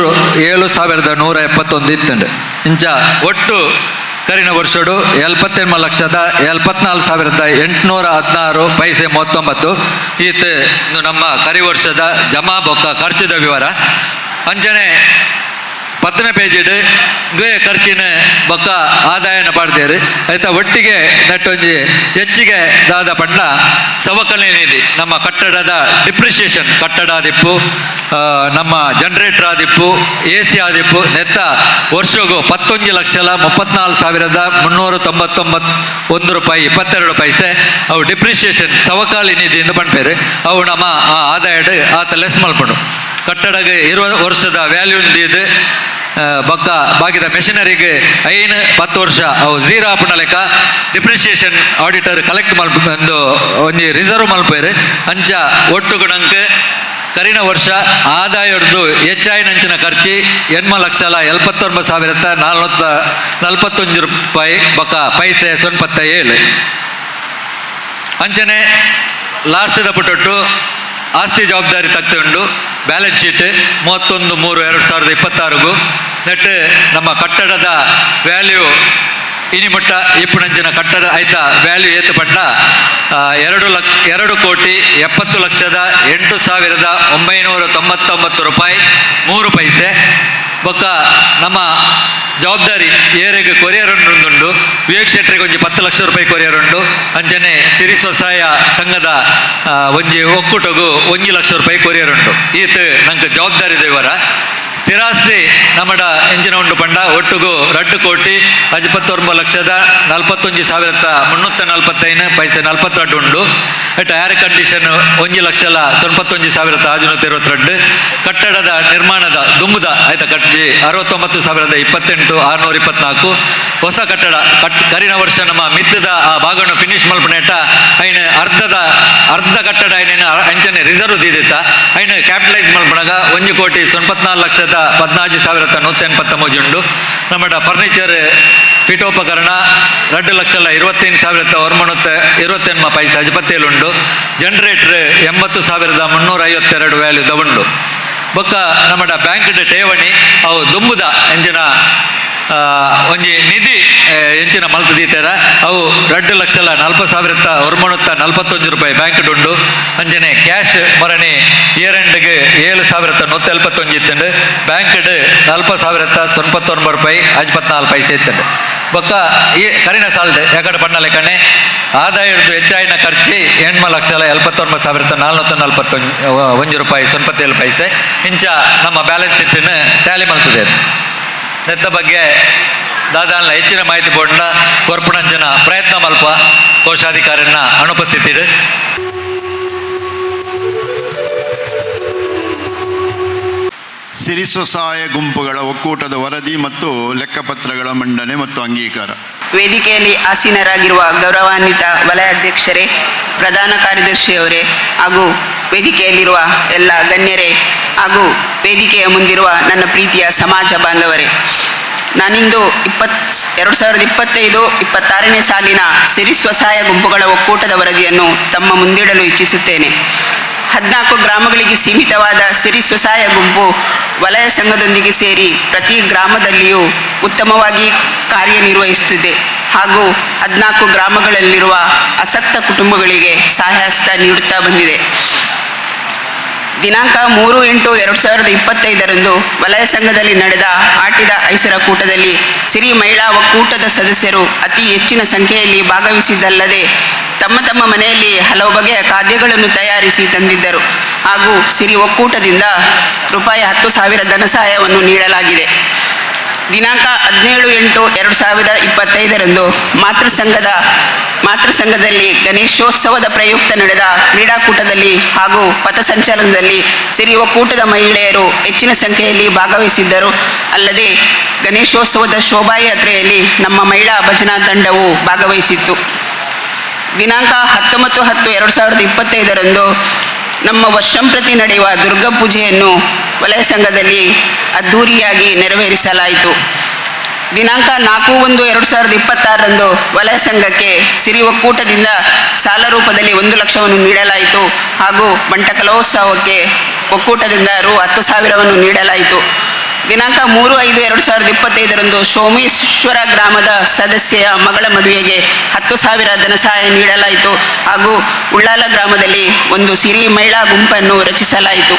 7,171 ಇತ್ತುಂಡು. ಇಂಚ ಒಟ್ಟು ಕರಿನ ವರ್ಷಡು 78,74,816 ಪೈಸೆ 39. ಈತ ನಮ್ಮ ಕರಿ ವರ್ಷದ ಜಮಾ ಬೊಕ್ಕ ಖರ್ಚುದ ವಿವರ. ಅಂಚನೆ 10ನೇ ಪೇಜಿಡ್ ದ್ವೇ ಖರ್ಚಿನ ಬೊಕ್ಕ ಆದಾಯನ ಪಾಡ್ತೇರು. ಆಯ್ತಾ ಒಟ್ಟಿಗೆ ನೆಟ್ಟೊಂಜಿ ಹೆಚ್ಚಿಗೆ ದಾದ ಪಂಡ ಸವಕಳಿ ನಿಧಿ ನಮ್ಮ ಕಟ್ಟಡದ ಡಿಪ್ರಿಸಿಯೇಷನ್ ಕಟ್ಟಡ ಆದಿಪ್ಪು, ನಮ್ಮ ಜನರೇಟರ್ ಆದಿಪ್ಪು, ಎ ಸಿ ಆದಿಪ್ಪು ನೆತ್ತ ವರ್ಷಗೂ 11,34,399 ರೂಪಾಯಿ 22 ಪೈಸೆ ಅವು ಡಿಪ್ರಿಸಿಯೇಷನ್ ಸವಕಾಲಿ ನಿಧಿ ಎಂದು ಪಣ್ಪೇರು. ಅವು ನಮ್ಮ ಆದಾಯಡ್ ಆತ ಲೆಸ್ ಮಲ್ಪಂಡು. ಕಟ್ಟಡಗೆ 20 ವರ್ಷದ ವ್ಯಾಲ್ಯೂ ಇದು ಬೊಕ್ಕ ಬಾಕಿದ ಮೆಷಿನರಿಗೆ 5-10 ವರ್ಷ ಅವು ಝೀರೋ ಆಪುನ ಲೆಕ್ಕ ಡಿಪ್ರಿಸಿಯೇಷನ್ ಆಡಿಟರ್ ಕಲೆಕ್ಟ್ ಮಲ್ಪ ಒಂದು ಒಂಜಿ ರಿಸರ್ವ್ ಮಲ್ಪೇರು. ಅಂಚ ಒಟ್ಟು ಗುಣಂಕ್ ಕರಿನ ವರ್ಷ ಆದಾಯದ್ದು ಹೆಚ್ಚಾಯಿನಂಚಿನ ಖರ್ಚಿ 8,79,441 ರೂಪಾಯಿ ಬೊಕ್ಕ ಪೈಸೆ 97. ಅಂಚನೆ ಲಾಸ್ಟ್ದ ಪುಟೊಟ್ಟು ಆಸ್ತಿ ಜವಾಬ್ದಾರಿ ತಕ್ತೆ ಉಂಡು. ಬ್ಯಾಲೆನ್ಸ್ ಶೀಟ್ 31/3/2026 ನೆಟ್ ನಮ್ಮ ಕಟ್ಟಡದ ವ್ಯಾಲ್ಯೂ ಇನಿಮುಟ್ಟ ಇಪ್ಪುನಂಚಿನ ಕಟ್ಟಡ ಆಯ್ತಾ ವ್ಯಾಲ್ಯೂ ಏತು ಪಟ್ಟ 2,70,08,999 ರೂಪಾಯಿ 3 ಪೈಸೆ. ಬೊಕ್ಕ ನಮ್ಮ ಜವಾಬ್ದಾರಿ ಏರೆಗ್ ಕೊರಿಯರ್ ಉಂಡು. ವಿವೇಕ್ ಶೆಟ್ಟರಿಗೆ ಒಂಜಿ 10 ಲಕ್ಷ ರೂಪಾಯಿ ಕೊರಿಯರ್ ಉಂಡು. ಅಂಚನೆ ಸಿರಿ ಸ್ವಸಹಾಯ ಸಂಘದ ಒಂಜಿ ಒಕ್ಕೂಟಗು 1 ಲಕ್ಷ ರೂಪಾಯಿ ಕೊರಿಯರ್ ಉಂಡು. ಈತ ನಂಗೆ ಜವಾಬ್ದಾರಿ ವಿವರ. ಸ್ಥಿರಾಸ್ತಿ ನಮ್ಮಡ ಎಂಜಿನ ಉಂಡು ಪಂಡ ಒಟ್ಟುಗು 2,59,41,345 ಪೈಸೆ 42 ಉಂಡು. ಎಟ್ ಏರ್ ಕಂಡೀಷನ್ 1,91,622. ಕಟ್ಟಡದ ನಿರ್ಮಾಣದ ದುಂಬುದ ಆಯ್ತಾ ಕಟ್ಟಿ 69,028,624. ಹೊಸ ಕಟ್ಟಡ ಕರಿನ ವರ್ಷ ನಮ್ಮ ಮಿದ್ದದ ಆ ಭಾಗವನ್ನು ಫಿನಿಶ್ ಮಲ್ಪನೇಟ ಐನ ಅರ್ಧ ಕಟ್ಟಡ ಐನ ಅಂಚನೆ ರಿಸರ್ವ್ ದೀದಿತ್ತ ಐನ ಕ್ಯಾಪಿಟಲೈಸ್ ಮಲ್ಪನಾಗ 1,44,14,183 ಉಂಡು. ನಮ್ಮಡ ಫರ್ನಿಚರ್ ಪೀಠೋಪಕರಣ 2,25,128 ಪೈಸೆ 57 ಉಂಡು. ಜನರೇಟರ್ 80,352 ವ್ಯಾಲ್ಯೂದ ಉಂಡು. ಬೊಕ್ಕ ನಮ್ಮಡ ಬ್ಯಾಂಕ್ ಠೇವಣಿ ಅವು ದುಂಬುದ ಎಂಜಿನ ಒಂಜಿ ನಿಧಿ ಎಂಚಿನ ಮಲ್ತು ದೀತಾರ ಅವು 2,40,141 ರೂಪಾಯಿ ಬ್ಯಾಂಕ್ ಉಂಡು. ಅಂಚನೆ ಕ್ಯಾಶ್ ಮೊರಣಿ ಇಯರ್ ಎಂಡ್ಗೆ 7,171 ಇತ್ತುಂಡು. ಬ್ಯಾಂಕ್ 40,049 ರೂಪಾಯಿ 54 ಪೈಸೆ ಇತ್ತುಂಡು. ಬೊಕ್ಕ ಈ ಕರಿನ ಸಾಲ್ಡ್ ಯಾಕಡೆ ಬಣ್ಣ ಲೆಕ್ಕನೆ ಆದಾಯದ್ದು ಹೆಚ್ಚಾಯಿನ ಖರ್ಚಿ 8,79,441 ರೂಪಾಯಿ 97 ಪೈಸೆ. ಇಂಚ ನಮ್ಮ ಬ್ಯಾಲೆನ್ಸ್ ಶೀಟನ್ನು ಟ್ಯಾಲಿ ಮಲ್ತದೆ. ನೆತ್ತ ಬಗ್ಗೆ ದಾದಾನ್ಲ ಹೆಚ್ಚಿನ ಮಾಹಿತಿ ಬೋರ್ಡ್ನ ಕೊರ್ಪುಣಂಚಿನ ಪ್ರಯತ್ನ ಮಲ್ಪ ಕೋಶಾಧಿಕಾರಿನ ಅನುಪಸ್ಥಿತಿ. ಸಿರಿ ಸ್ವಸಹಾಯ ಗುಂಪುಗಳ ಒಕ್ಕೂಟದ ವರದಿ ಮತ್ತು ಲೆಕ್ಕಪತ್ರಗಳ ಮಂಡನೆ ಮತ್ತು ಅಂಗೀಕಾರ. ವೇದಿಕೆಯಲ್ಲಿ ಆಸೀನರಾಗಿರುವ ಗೌರವಾನ್ವಿತ ವಲಯಾಧ್ಯಕ್ಷರೇ, ಪ್ರಧಾನ ಕಾರ್ಯದರ್ಶಿಯವರೇ ಹಾಗೂ ವೇದಿಕೆಯಲ್ಲಿರುವ ಎಲ್ಲ ಗಣ್ಯರೇ ಹಾಗೂ ವೇದಿಕೆಯ ಮುಂದಿರುವ ನನ್ನ ಪ್ರೀತಿಯ ಸಮಾಜ ಬಾಂಧವರೇ, ನಾನಿಂದು 2025-26ನೇ ಸಾಲಿನ ಸಿರಿ ಸ್ವಸಹಾಯ ಗುಂಪುಗಳ ಒಕ್ಕೂಟದ ವರದಿಯನ್ನು ತಮ್ಮ ಮುಂದಿಡಲು ಇಚ್ಛಿಸುತ್ತೇನೆ. 14 ಗ್ರಾಮಗಳಿಗೆ ಸೀಮಿತವಾದ ಸಿರಿ ಸ್ವಸಹಾಯ ಗುಂಪು ವಲಯ ಸಂಘದೊಂದಿಗೆ ಸೇರಿ ಪ್ರತಿ ಗ್ರಾಮದಲ್ಲಿಯೂ ಉತ್ತಮವಾಗಿ ಕಾರ್ಯನಿರ್ವಹಿಸುತ್ತಿದೆ ಹಾಗೂ 14 ಗ್ರಾಮಗಳಲ್ಲಿರುವ ಅಸಕ್ತ ಕುಟುಂಬಗಳಿಗೆ ಸಹಾಯಹಸ್ತ ನೀಡುತ್ತಾ ಬಂದಿದೆ. ದಿನಾಂಕ 3/8/2025ರಂದು ವಲಯ ಸಂಘದಲ್ಲಿ ನಡೆದ ಆಟಿದ ಐಸರ ಕೂಟದಲ್ಲಿ ಸಿರಿ ಮಹಿಳಾ ಒಕ್ಕೂಟದ ಸದಸ್ಯರು ಅತಿ ಹೆಚ್ಚಿನ ಸಂಖ್ಯೆಯಲ್ಲಿ ಭಾಗವಹಿಸಿದ್ದಲ್ಲದೆ ತಮ್ಮ ತಮ್ಮ ತಮ್ಮ ಮನೆಯಲ್ಲಿ ಹಲವು ಬಗೆಯ ಖಾದ್ಯಗಳನ್ನು ತಯಾರಿಸಿ ತಂದಿದ್ದರು. ಹಾಗೂ ಸಿರಿ ಒಕ್ಕೂಟದಿಂದ ರೂಪಾಯಿ 10,000 ಧನ ಸಹಾಯವನ್ನು ನೀಡಲಾಗಿದೆ. ದಿನಾಂಕ 17/8/2025ರಂದು ಮಾತೃಸಂಘದಲ್ಲಿ ಗಣೇಶೋತ್ಸವದ ಪ್ರಯುಕ್ತ ನಡೆದ ಕ್ರೀಡಾಕೂಟದಲ್ಲಿ ಹಾಗೂ ಪಥಸಂಚಲನದಲ್ಲಿ ಸಿರಿ ಒಕ್ಕೂಟದ ಮಹಿಳೆಯರು ಹೆಚ್ಚಿನ ಸಂಖ್ಯೆಯಲ್ಲಿ ಭಾಗವಹಿಸಿದ್ದರು. ಅಲ್ಲದೆ ಗಣೇಶೋತ್ಸವದ ಶೋಭಾಯಾತ್ರೆಯಲ್ಲಿ ನಮ್ಮ ಮಹಿಳಾ ಭಜನಾ ತಂಡವು ಭಾಗವಹಿಸಿತ್ತು. ದಿನಾಂಕ 19/10/2025ರಂದು ನಮ್ಮ ವರ್ಷಂಪ್ರತಿ ನಡೆಯುವ ದುರ್ಗಾ ಪೂಜೆಯನ್ನು ವಲಯ ಸಂಘದಲ್ಲಿ ಅದ್ಧೂರಿಯಾಗಿ ನೆರವೇರಿಸಲಾಯಿತು. ದಿನಾಂಕ 4/1/2026ರಂದು ವಲಯ ಸಂಘಕ್ಕೆ ಸಿರಿ ಒಕ್ಕೂಟದಿಂದ ಸಾಲ ರೂಪದಲ್ಲಿ 1 ಲಕ್ಷವನ್ನು ನೀಡಲಾಯಿತು ಹಾಗೂ ಬಂಟಕಲೋತ್ಸವಕ್ಕೆ ಒಕ್ಕೂಟದಿಂದ ರು 10,000ವನ್ನು ನೀಡಲಾಯಿತು. ದಿನಾಂಕ 3/5/2025ರಂದು ಸೋಮೇಶ್ವರ ಗ್ರಾಮದ ಸದಸ್ಯೆಯ ಮಗಳ ಮದುವೆಗೆ 10,000 ಧನಸಹಾಯ ನೀಡಲಾಯಿತು ಹಾಗೂ ಉಳ್ಳಾಲ ಗ್ರಾಮದಲ್ಲಿ ಒಂದು ಸಿರಿ ಮಹಿಳಾ ಗುಂಪನ್ನು ರಚಿಸಲಾಯಿತು.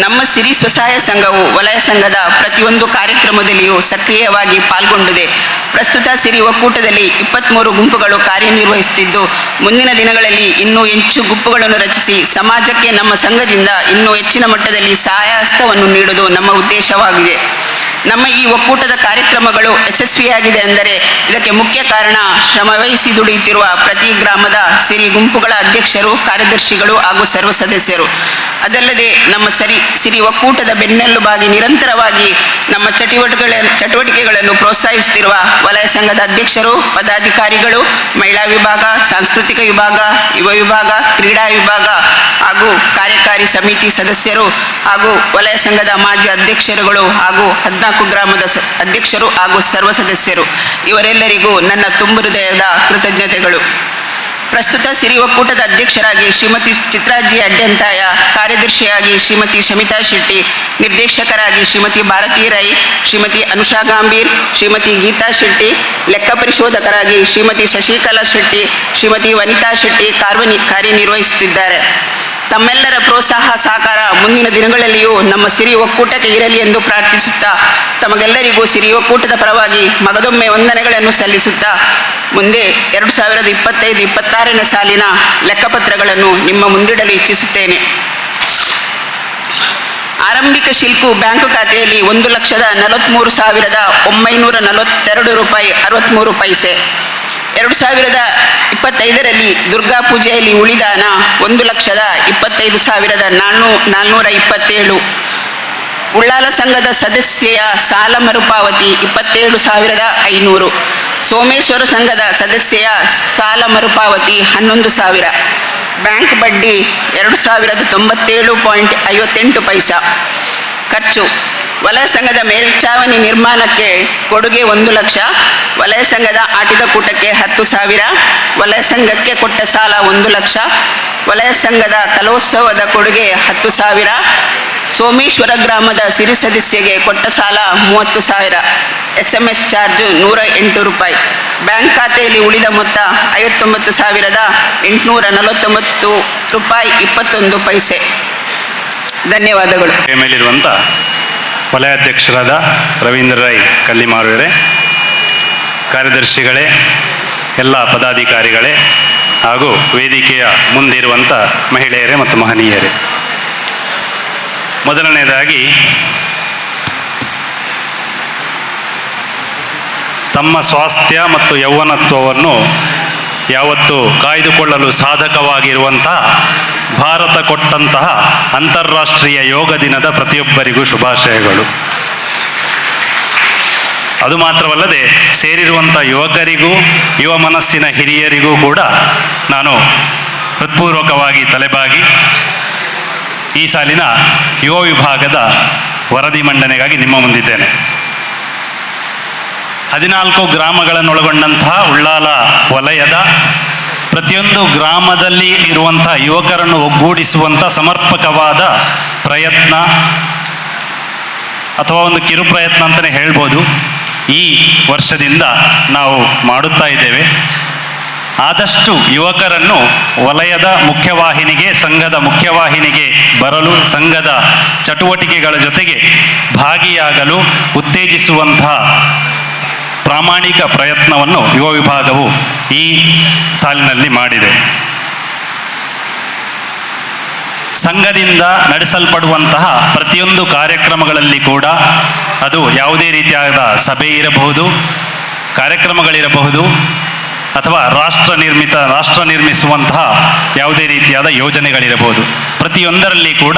ನಮ್ಮ ಸಿರಿ ಸ್ವಸಹಾಯ ಸಂಘವು ವಲಯ ಸಂಘದ ಪ್ರತಿಯೊಂದು ಕಾರ್ಯಕ್ರಮದಲ್ಲಿಯೂ ಸಕ್ರಿಯವಾಗಿ ಪಾಲ್ಗೊಂಡಿದೆ. ಪ್ರಸ್ತುತ ಸಿರಿ ಒಕ್ಕೂಟದಲ್ಲಿ 23 ಗುಂಪುಗಳು ಕಾರ್ಯನಿರ್ವಹಿಸುತ್ತಿದ್ದು, ಮುಂದಿನ ದಿನಗಳಲ್ಲಿ ಇನ್ನೂ ಹೆಚ್ಚು ಗುಂಪುಗಳನ್ನು ರಚಿಸಿ ಸಮಾಜಕ್ಕೆ ನಮ್ಮ ಸಂಘದಿಂದ ಇನ್ನೂ ಹೆಚ್ಚಿನ ಮಟ್ಟದಲ್ಲಿ ಸಹಾಯ ಹಸ್ತವನ್ನು ನೀಡುವುದು ನಮ್ಮ ಉದ್ದೇಶವಾಗಿದೆ. ನಮ್ಮ ಈ ಒಕ್ಕೂಟದ ಕಾರ್ಯಕ್ರಮಗಳು ಯಶಸ್ವಿಯಾಗಿದೆ ಅಂದರೆ ಇದಕ್ಕೆ ಮುಖ್ಯ ಕಾರಣ ಶ್ರಮವಹಿಸಿ ದುಡಿಯುತ್ತಿರುವ ಪ್ರತಿ ಗ್ರಾಮದ ಸಿರಿ ಗುಂಪುಗಳ ಅಧ್ಯಕ್ಷರು, ಕಾರ್ಯದರ್ಶಿಗಳು ಹಾಗೂ ಸರ್ವ ಸದಸ್ಯರು. ಅದಲ್ಲದೆ ನಮ್ಮ ಸಿರಿ ಒಕ್ಕೂಟದ ಬೆನ್ನೆಲುಬಾಗಿ ನಿರಂತರವಾಗಿ ನಮ್ಮ ಚಟುವಟಿಕೆಗಳನ್ನು ಪ್ರೋತ್ಸಾಹಿಸುತ್ತಿರುವ ವಲಯ ಸಂಘದ ಅಧ್ಯಕ್ಷರು, ಪದಾಧಿಕಾರಿಗಳು, ಮಹಿಳಾ ವಿಭಾಗ, ಸಾಂಸ್ಕೃತಿಕ ವಿಭಾಗ, ಯುವ ವಿಭಾಗ, ಕ್ರೀಡಾ ವಿಭಾಗ ಹಾಗೂ ಕಾರ್ಯಕಾರಿ ಸಮಿತಿ ಸದಸ್ಯರು ಹಾಗೂ ವಲಯ ಸಂಘದ ಮಾಜಿ ಅಧ್ಯಕ್ಷರುಗಳು ಹಾಗೂ 14 ಗ್ರಾಮದ ಅಧ್ಯಕ್ಷರು ಹಾಗೂ ಸರ್ವ ಸದಸ್ಯರು, ಇವರೆಲ್ಲರಿಗೂ ನನ್ನ ತುಂಬು ಹೃದಯದ ಕೃತಜ್ಞತೆಗಳು. ಪ್ರಸ್ತುತ ಸಿರಿ ಒಕ್ಕೂಟದ ಅಧ್ಯಕ್ಷರಾಗಿ ಶ್ರೀಮತಿ ಚಿತ್ರಾಜಿ ಅಡ್ಯಂತಾಯ, ಕಾರ್ಯದರ್ಶಿಯಾಗಿ ಶ್ರೀಮತಿ ಶಮಿತಾ ಶೆಟ್ಟಿ, ನಿರ್ದೇಶಕರಾಗಿ ಶ್ರೀಮತಿ ಭಾರತಿ ರೈ, ಶ್ರೀಮತಿ ಅನುಷಾ ಗಾಂಭೀರ್, ಶ್ರೀಮತಿ ಗೀತಾ ಶೆಟ್ಟಿ, ಲೆಕ್ಕ ಪರಿಶೋಧಕರಾಗಿ ಶ್ರೀಮತಿ ಶಶಿಕಲಾ ಶೆಟ್ಟಿ, ಶ್ರೀಮತಿ ವನಿತಾ ಶೆಟ್ಟಿ ಕಾರ್ಯನಿರ್ವಹಿಸುತ್ತಿದ್ದಾರೆ. ತಮ್ಮೆಲ್ಲರ ಪ್ರೋತ್ಸಾಹ ಸಹಕಾರ ಮುಂದಿನ ದಿನಗಳಲ್ಲಿಯೂ ನಮ್ಮ ಸಿರಿ ಒಕ್ಕೂಟಕ್ಕೆ ಇರಲಿ ಎಂದು ಪ್ರಾರ್ಥಿಸುತ್ತಾ ತಮಗೆಲ್ಲರಿಗೂ ಸಿರಿ ಒಕ್ಕೂಟದ ಪರವಾಗಿ ಮಗದೊಮ್ಮೆ ವಂದನೆಗಳನ್ನು ಸಲ್ಲಿಸುತ್ತಾ ಮುಂದೆ 2025-26ನೇ ಸಾಲಿನ ಲೆಕ್ಕಪತ್ರಗಳನ್ನು ನಿಮ್ಮ ಮುಂದಿಡಲು ಇಚ್ಛಿಸುತ್ತೇನೆ. ಆರಂಭಿಕ ಶಿಲ್ಕು ಬ್ಯಾಂಕು ಖಾತೆಯಲ್ಲಿ 1,43,942 ರೂಪಾಯಿ 63 ಪೈಸೆ. 2025ರಲ್ಲಿ ದುರ್ಗಾ ಪೂಜೆಯಲ್ಲಿ ಉಳಿದ ಹಣ 1,25,427. ಉಳ್ಳಾಲ ಸಂಘದ ಸದಸ್ಯೆಯ ಸಾಲ ಮರುಪಾವತಿ 27,500. ಸೋಮೇಶ್ವರ ಸಂಘದ ಸದಸ್ಯೆಯ ಸಾಲ ಮರುಪಾವತಿ 11,000. ಬ್ಯಾಂಕ್ ಬಡ್ಡಿ 2,097.58 ಪೈಸಾ. ಖರ್ಚು: ವಲಯ ಸಂಘದ ಮೇಲ್ಛಾವಣಿ ನಿರ್ಮಾಣಕ್ಕೆ ಕೊಡುಗೆ 1 ಲಕ್ಷ, ವಲಯ ಸಂಘದ ಆಟಿದ ಕೂಟಕ್ಕೆ 10,000, ವಲಯ ಸಂಘಕ್ಕೆ ಕೊಟ್ಟ ಸಾಲ 1 ಲಕ್ಷ, ವಲಯ ಸಂಘದ ಕಲೋತ್ಸವದ ಕೊಡುಗೆ 10,000, ಸೋಮೇಶ್ವರ ಗ್ರಾಮದ ಸಿರಿ ಸದಸ್ಯಗೆ ಕೊಟ್ಟ ಸಾಲ 30,000, SMS charge 108 ರೂಪಾಯಿ. ಬ್ಯಾಂಕ್ ಖಾತೆಯಲ್ಲಿ ಉಳಿದ ಮೊತ್ತ 59,849 ರೂಪಾಯಿ 21 ಪೈಸೆ. ಧನ್ಯವಾದಗಳು. ಮೇಲಿರುವಂಥ ವಲಯಾಧ್ಯಕ್ಷರಾದ ರವೀಂದ್ರ ರೈ ಕಲ್ಲಿಮಾರುವೆರೆ, ಕಾರ್ಯದರ್ಶಿಗಳೇ, ಎಲ್ಲ ಪದಾಧಿಕಾರಿಗಳೇ ಹಾಗೂ ವೇದಿಕೆಯ ಮುಂದಿರುವಂಥ ಮಹಿಳೆಯರೇ ಮತ್ತು ಮಹನೀಯರೇ, ಮೊದಲನೆಯದಾಗಿ ತಮ್ಮ ಸ್ವಾಸ್ಥ್ಯ ಮತ್ತು ಯೌವನತ್ವವನ್ನು ಯಾವತ್ತೂ ಕಾಯ್ದುಕೊಳ್ಳಲು ಸಾಧಕವಾಗಿರುವಂತಹ ಭಾರತ ಕೊಟ್ಟಂತಹ ಅಂತಾರಾಷ್ಟ್ರೀಯ ಯೋಗ ದಿನದ ಪ್ರತಿಯೊಬ್ಬರಿಗೂ ಶುಭಾಶಯಗಳು. ಅದು ಮಾತ್ರವಲ್ಲದೆ ಸೇರಿರುವಂಥ ಯುವಕರಿಗೂ ಯುವ ಮನಸ್ಸಿನ ಹಿರಿಯರಿಗೂ ಕೂಡ ನಾನು ಹೃತ್ಪೂರ್ವಕವಾಗಿ ತಲೆಬಾಗಿ ಈ ಸಾಲಿನ ಯುವ ವಿಭಾಗದ ವರದಿ ಮಂಡನೆಗಾಗಿ ನಿಮ್ಮ ಮುಂದಿದ್ದೇನೆ. 14 ಗ್ರಾಮಗಳನ್ನೊಳಗೊಂಡಂತಹ ಉಳ್ಳಾಲ ವಲಯದ ಪ್ರತಿಯೊಂದು ಗ್ರಾಮದಲ್ಲಿ ಇರುವಂಥ ಯುವಕರನ್ನು ಒಗ್ಗೂಡಿಸುವಂಥ ಸಮರ್ಪಕವಾದ ಪ್ರಯತ್ನ ಅಥವಾ ಒಂದು ಕಿರು ಪ್ರಯತ್ನ ಅಂತಲೇ ಹೇಳ್ಬೋದು ಈ ವರ್ಷದಿಂದ ನಾವು ಮಾಡುತ್ತಾ ಇದ್ದೇವೆ. ಆದಷ್ಟು ಯುವಕರನ್ನು ವಲಯದ ಮುಖ್ಯವಾಹಿನಿಗೆ, ಸಂಘದ ಮುಖ್ಯವಾಹಿನಿಗೆ ಬರಲು, ಸಂಘದ ಚಟುವಟಿಕೆಗಳ ಜೊತೆಗೆ ಭಾಗಿಯಾಗಲು ಉತ್ತೇಜಿಸುವಂತಹ ಪ್ರಾಮಾಣಿಕ ಪ್ರಯತ್ನವನ್ನು ಯುವ ವಿಭಾಗವು ಈ ಸಾಲಿನಲ್ಲಿ ಮಾಡಿದೆ. ಸಂಘದಿಂದ ನಡೆಸಲ್ಪಡುವಂತಹ ಪ್ರತಿಯೊಂದು ಕಾರ್ಯಕ್ರಮಗಳಲ್ಲಿ ಕೂಡ, ಅದು ಯಾವುದೇ ರೀತಿಯಾದ ಸಭೆ ಇರಬಹುದು, ಕಾರ್ಯಕ್ರಮಗಳಿರಬಹುದು, ಅಥವಾ ರಾಷ್ಟ್ರ ನಿರ್ಮಿಸುವಂತಹ ಯಾವುದೇ ರೀತಿಯಾದ ಯೋಜನೆಗಳಿರಬಹುದು, ಪ್ರತಿಯೊಂದರಲ್ಲಿ ಕೂಡ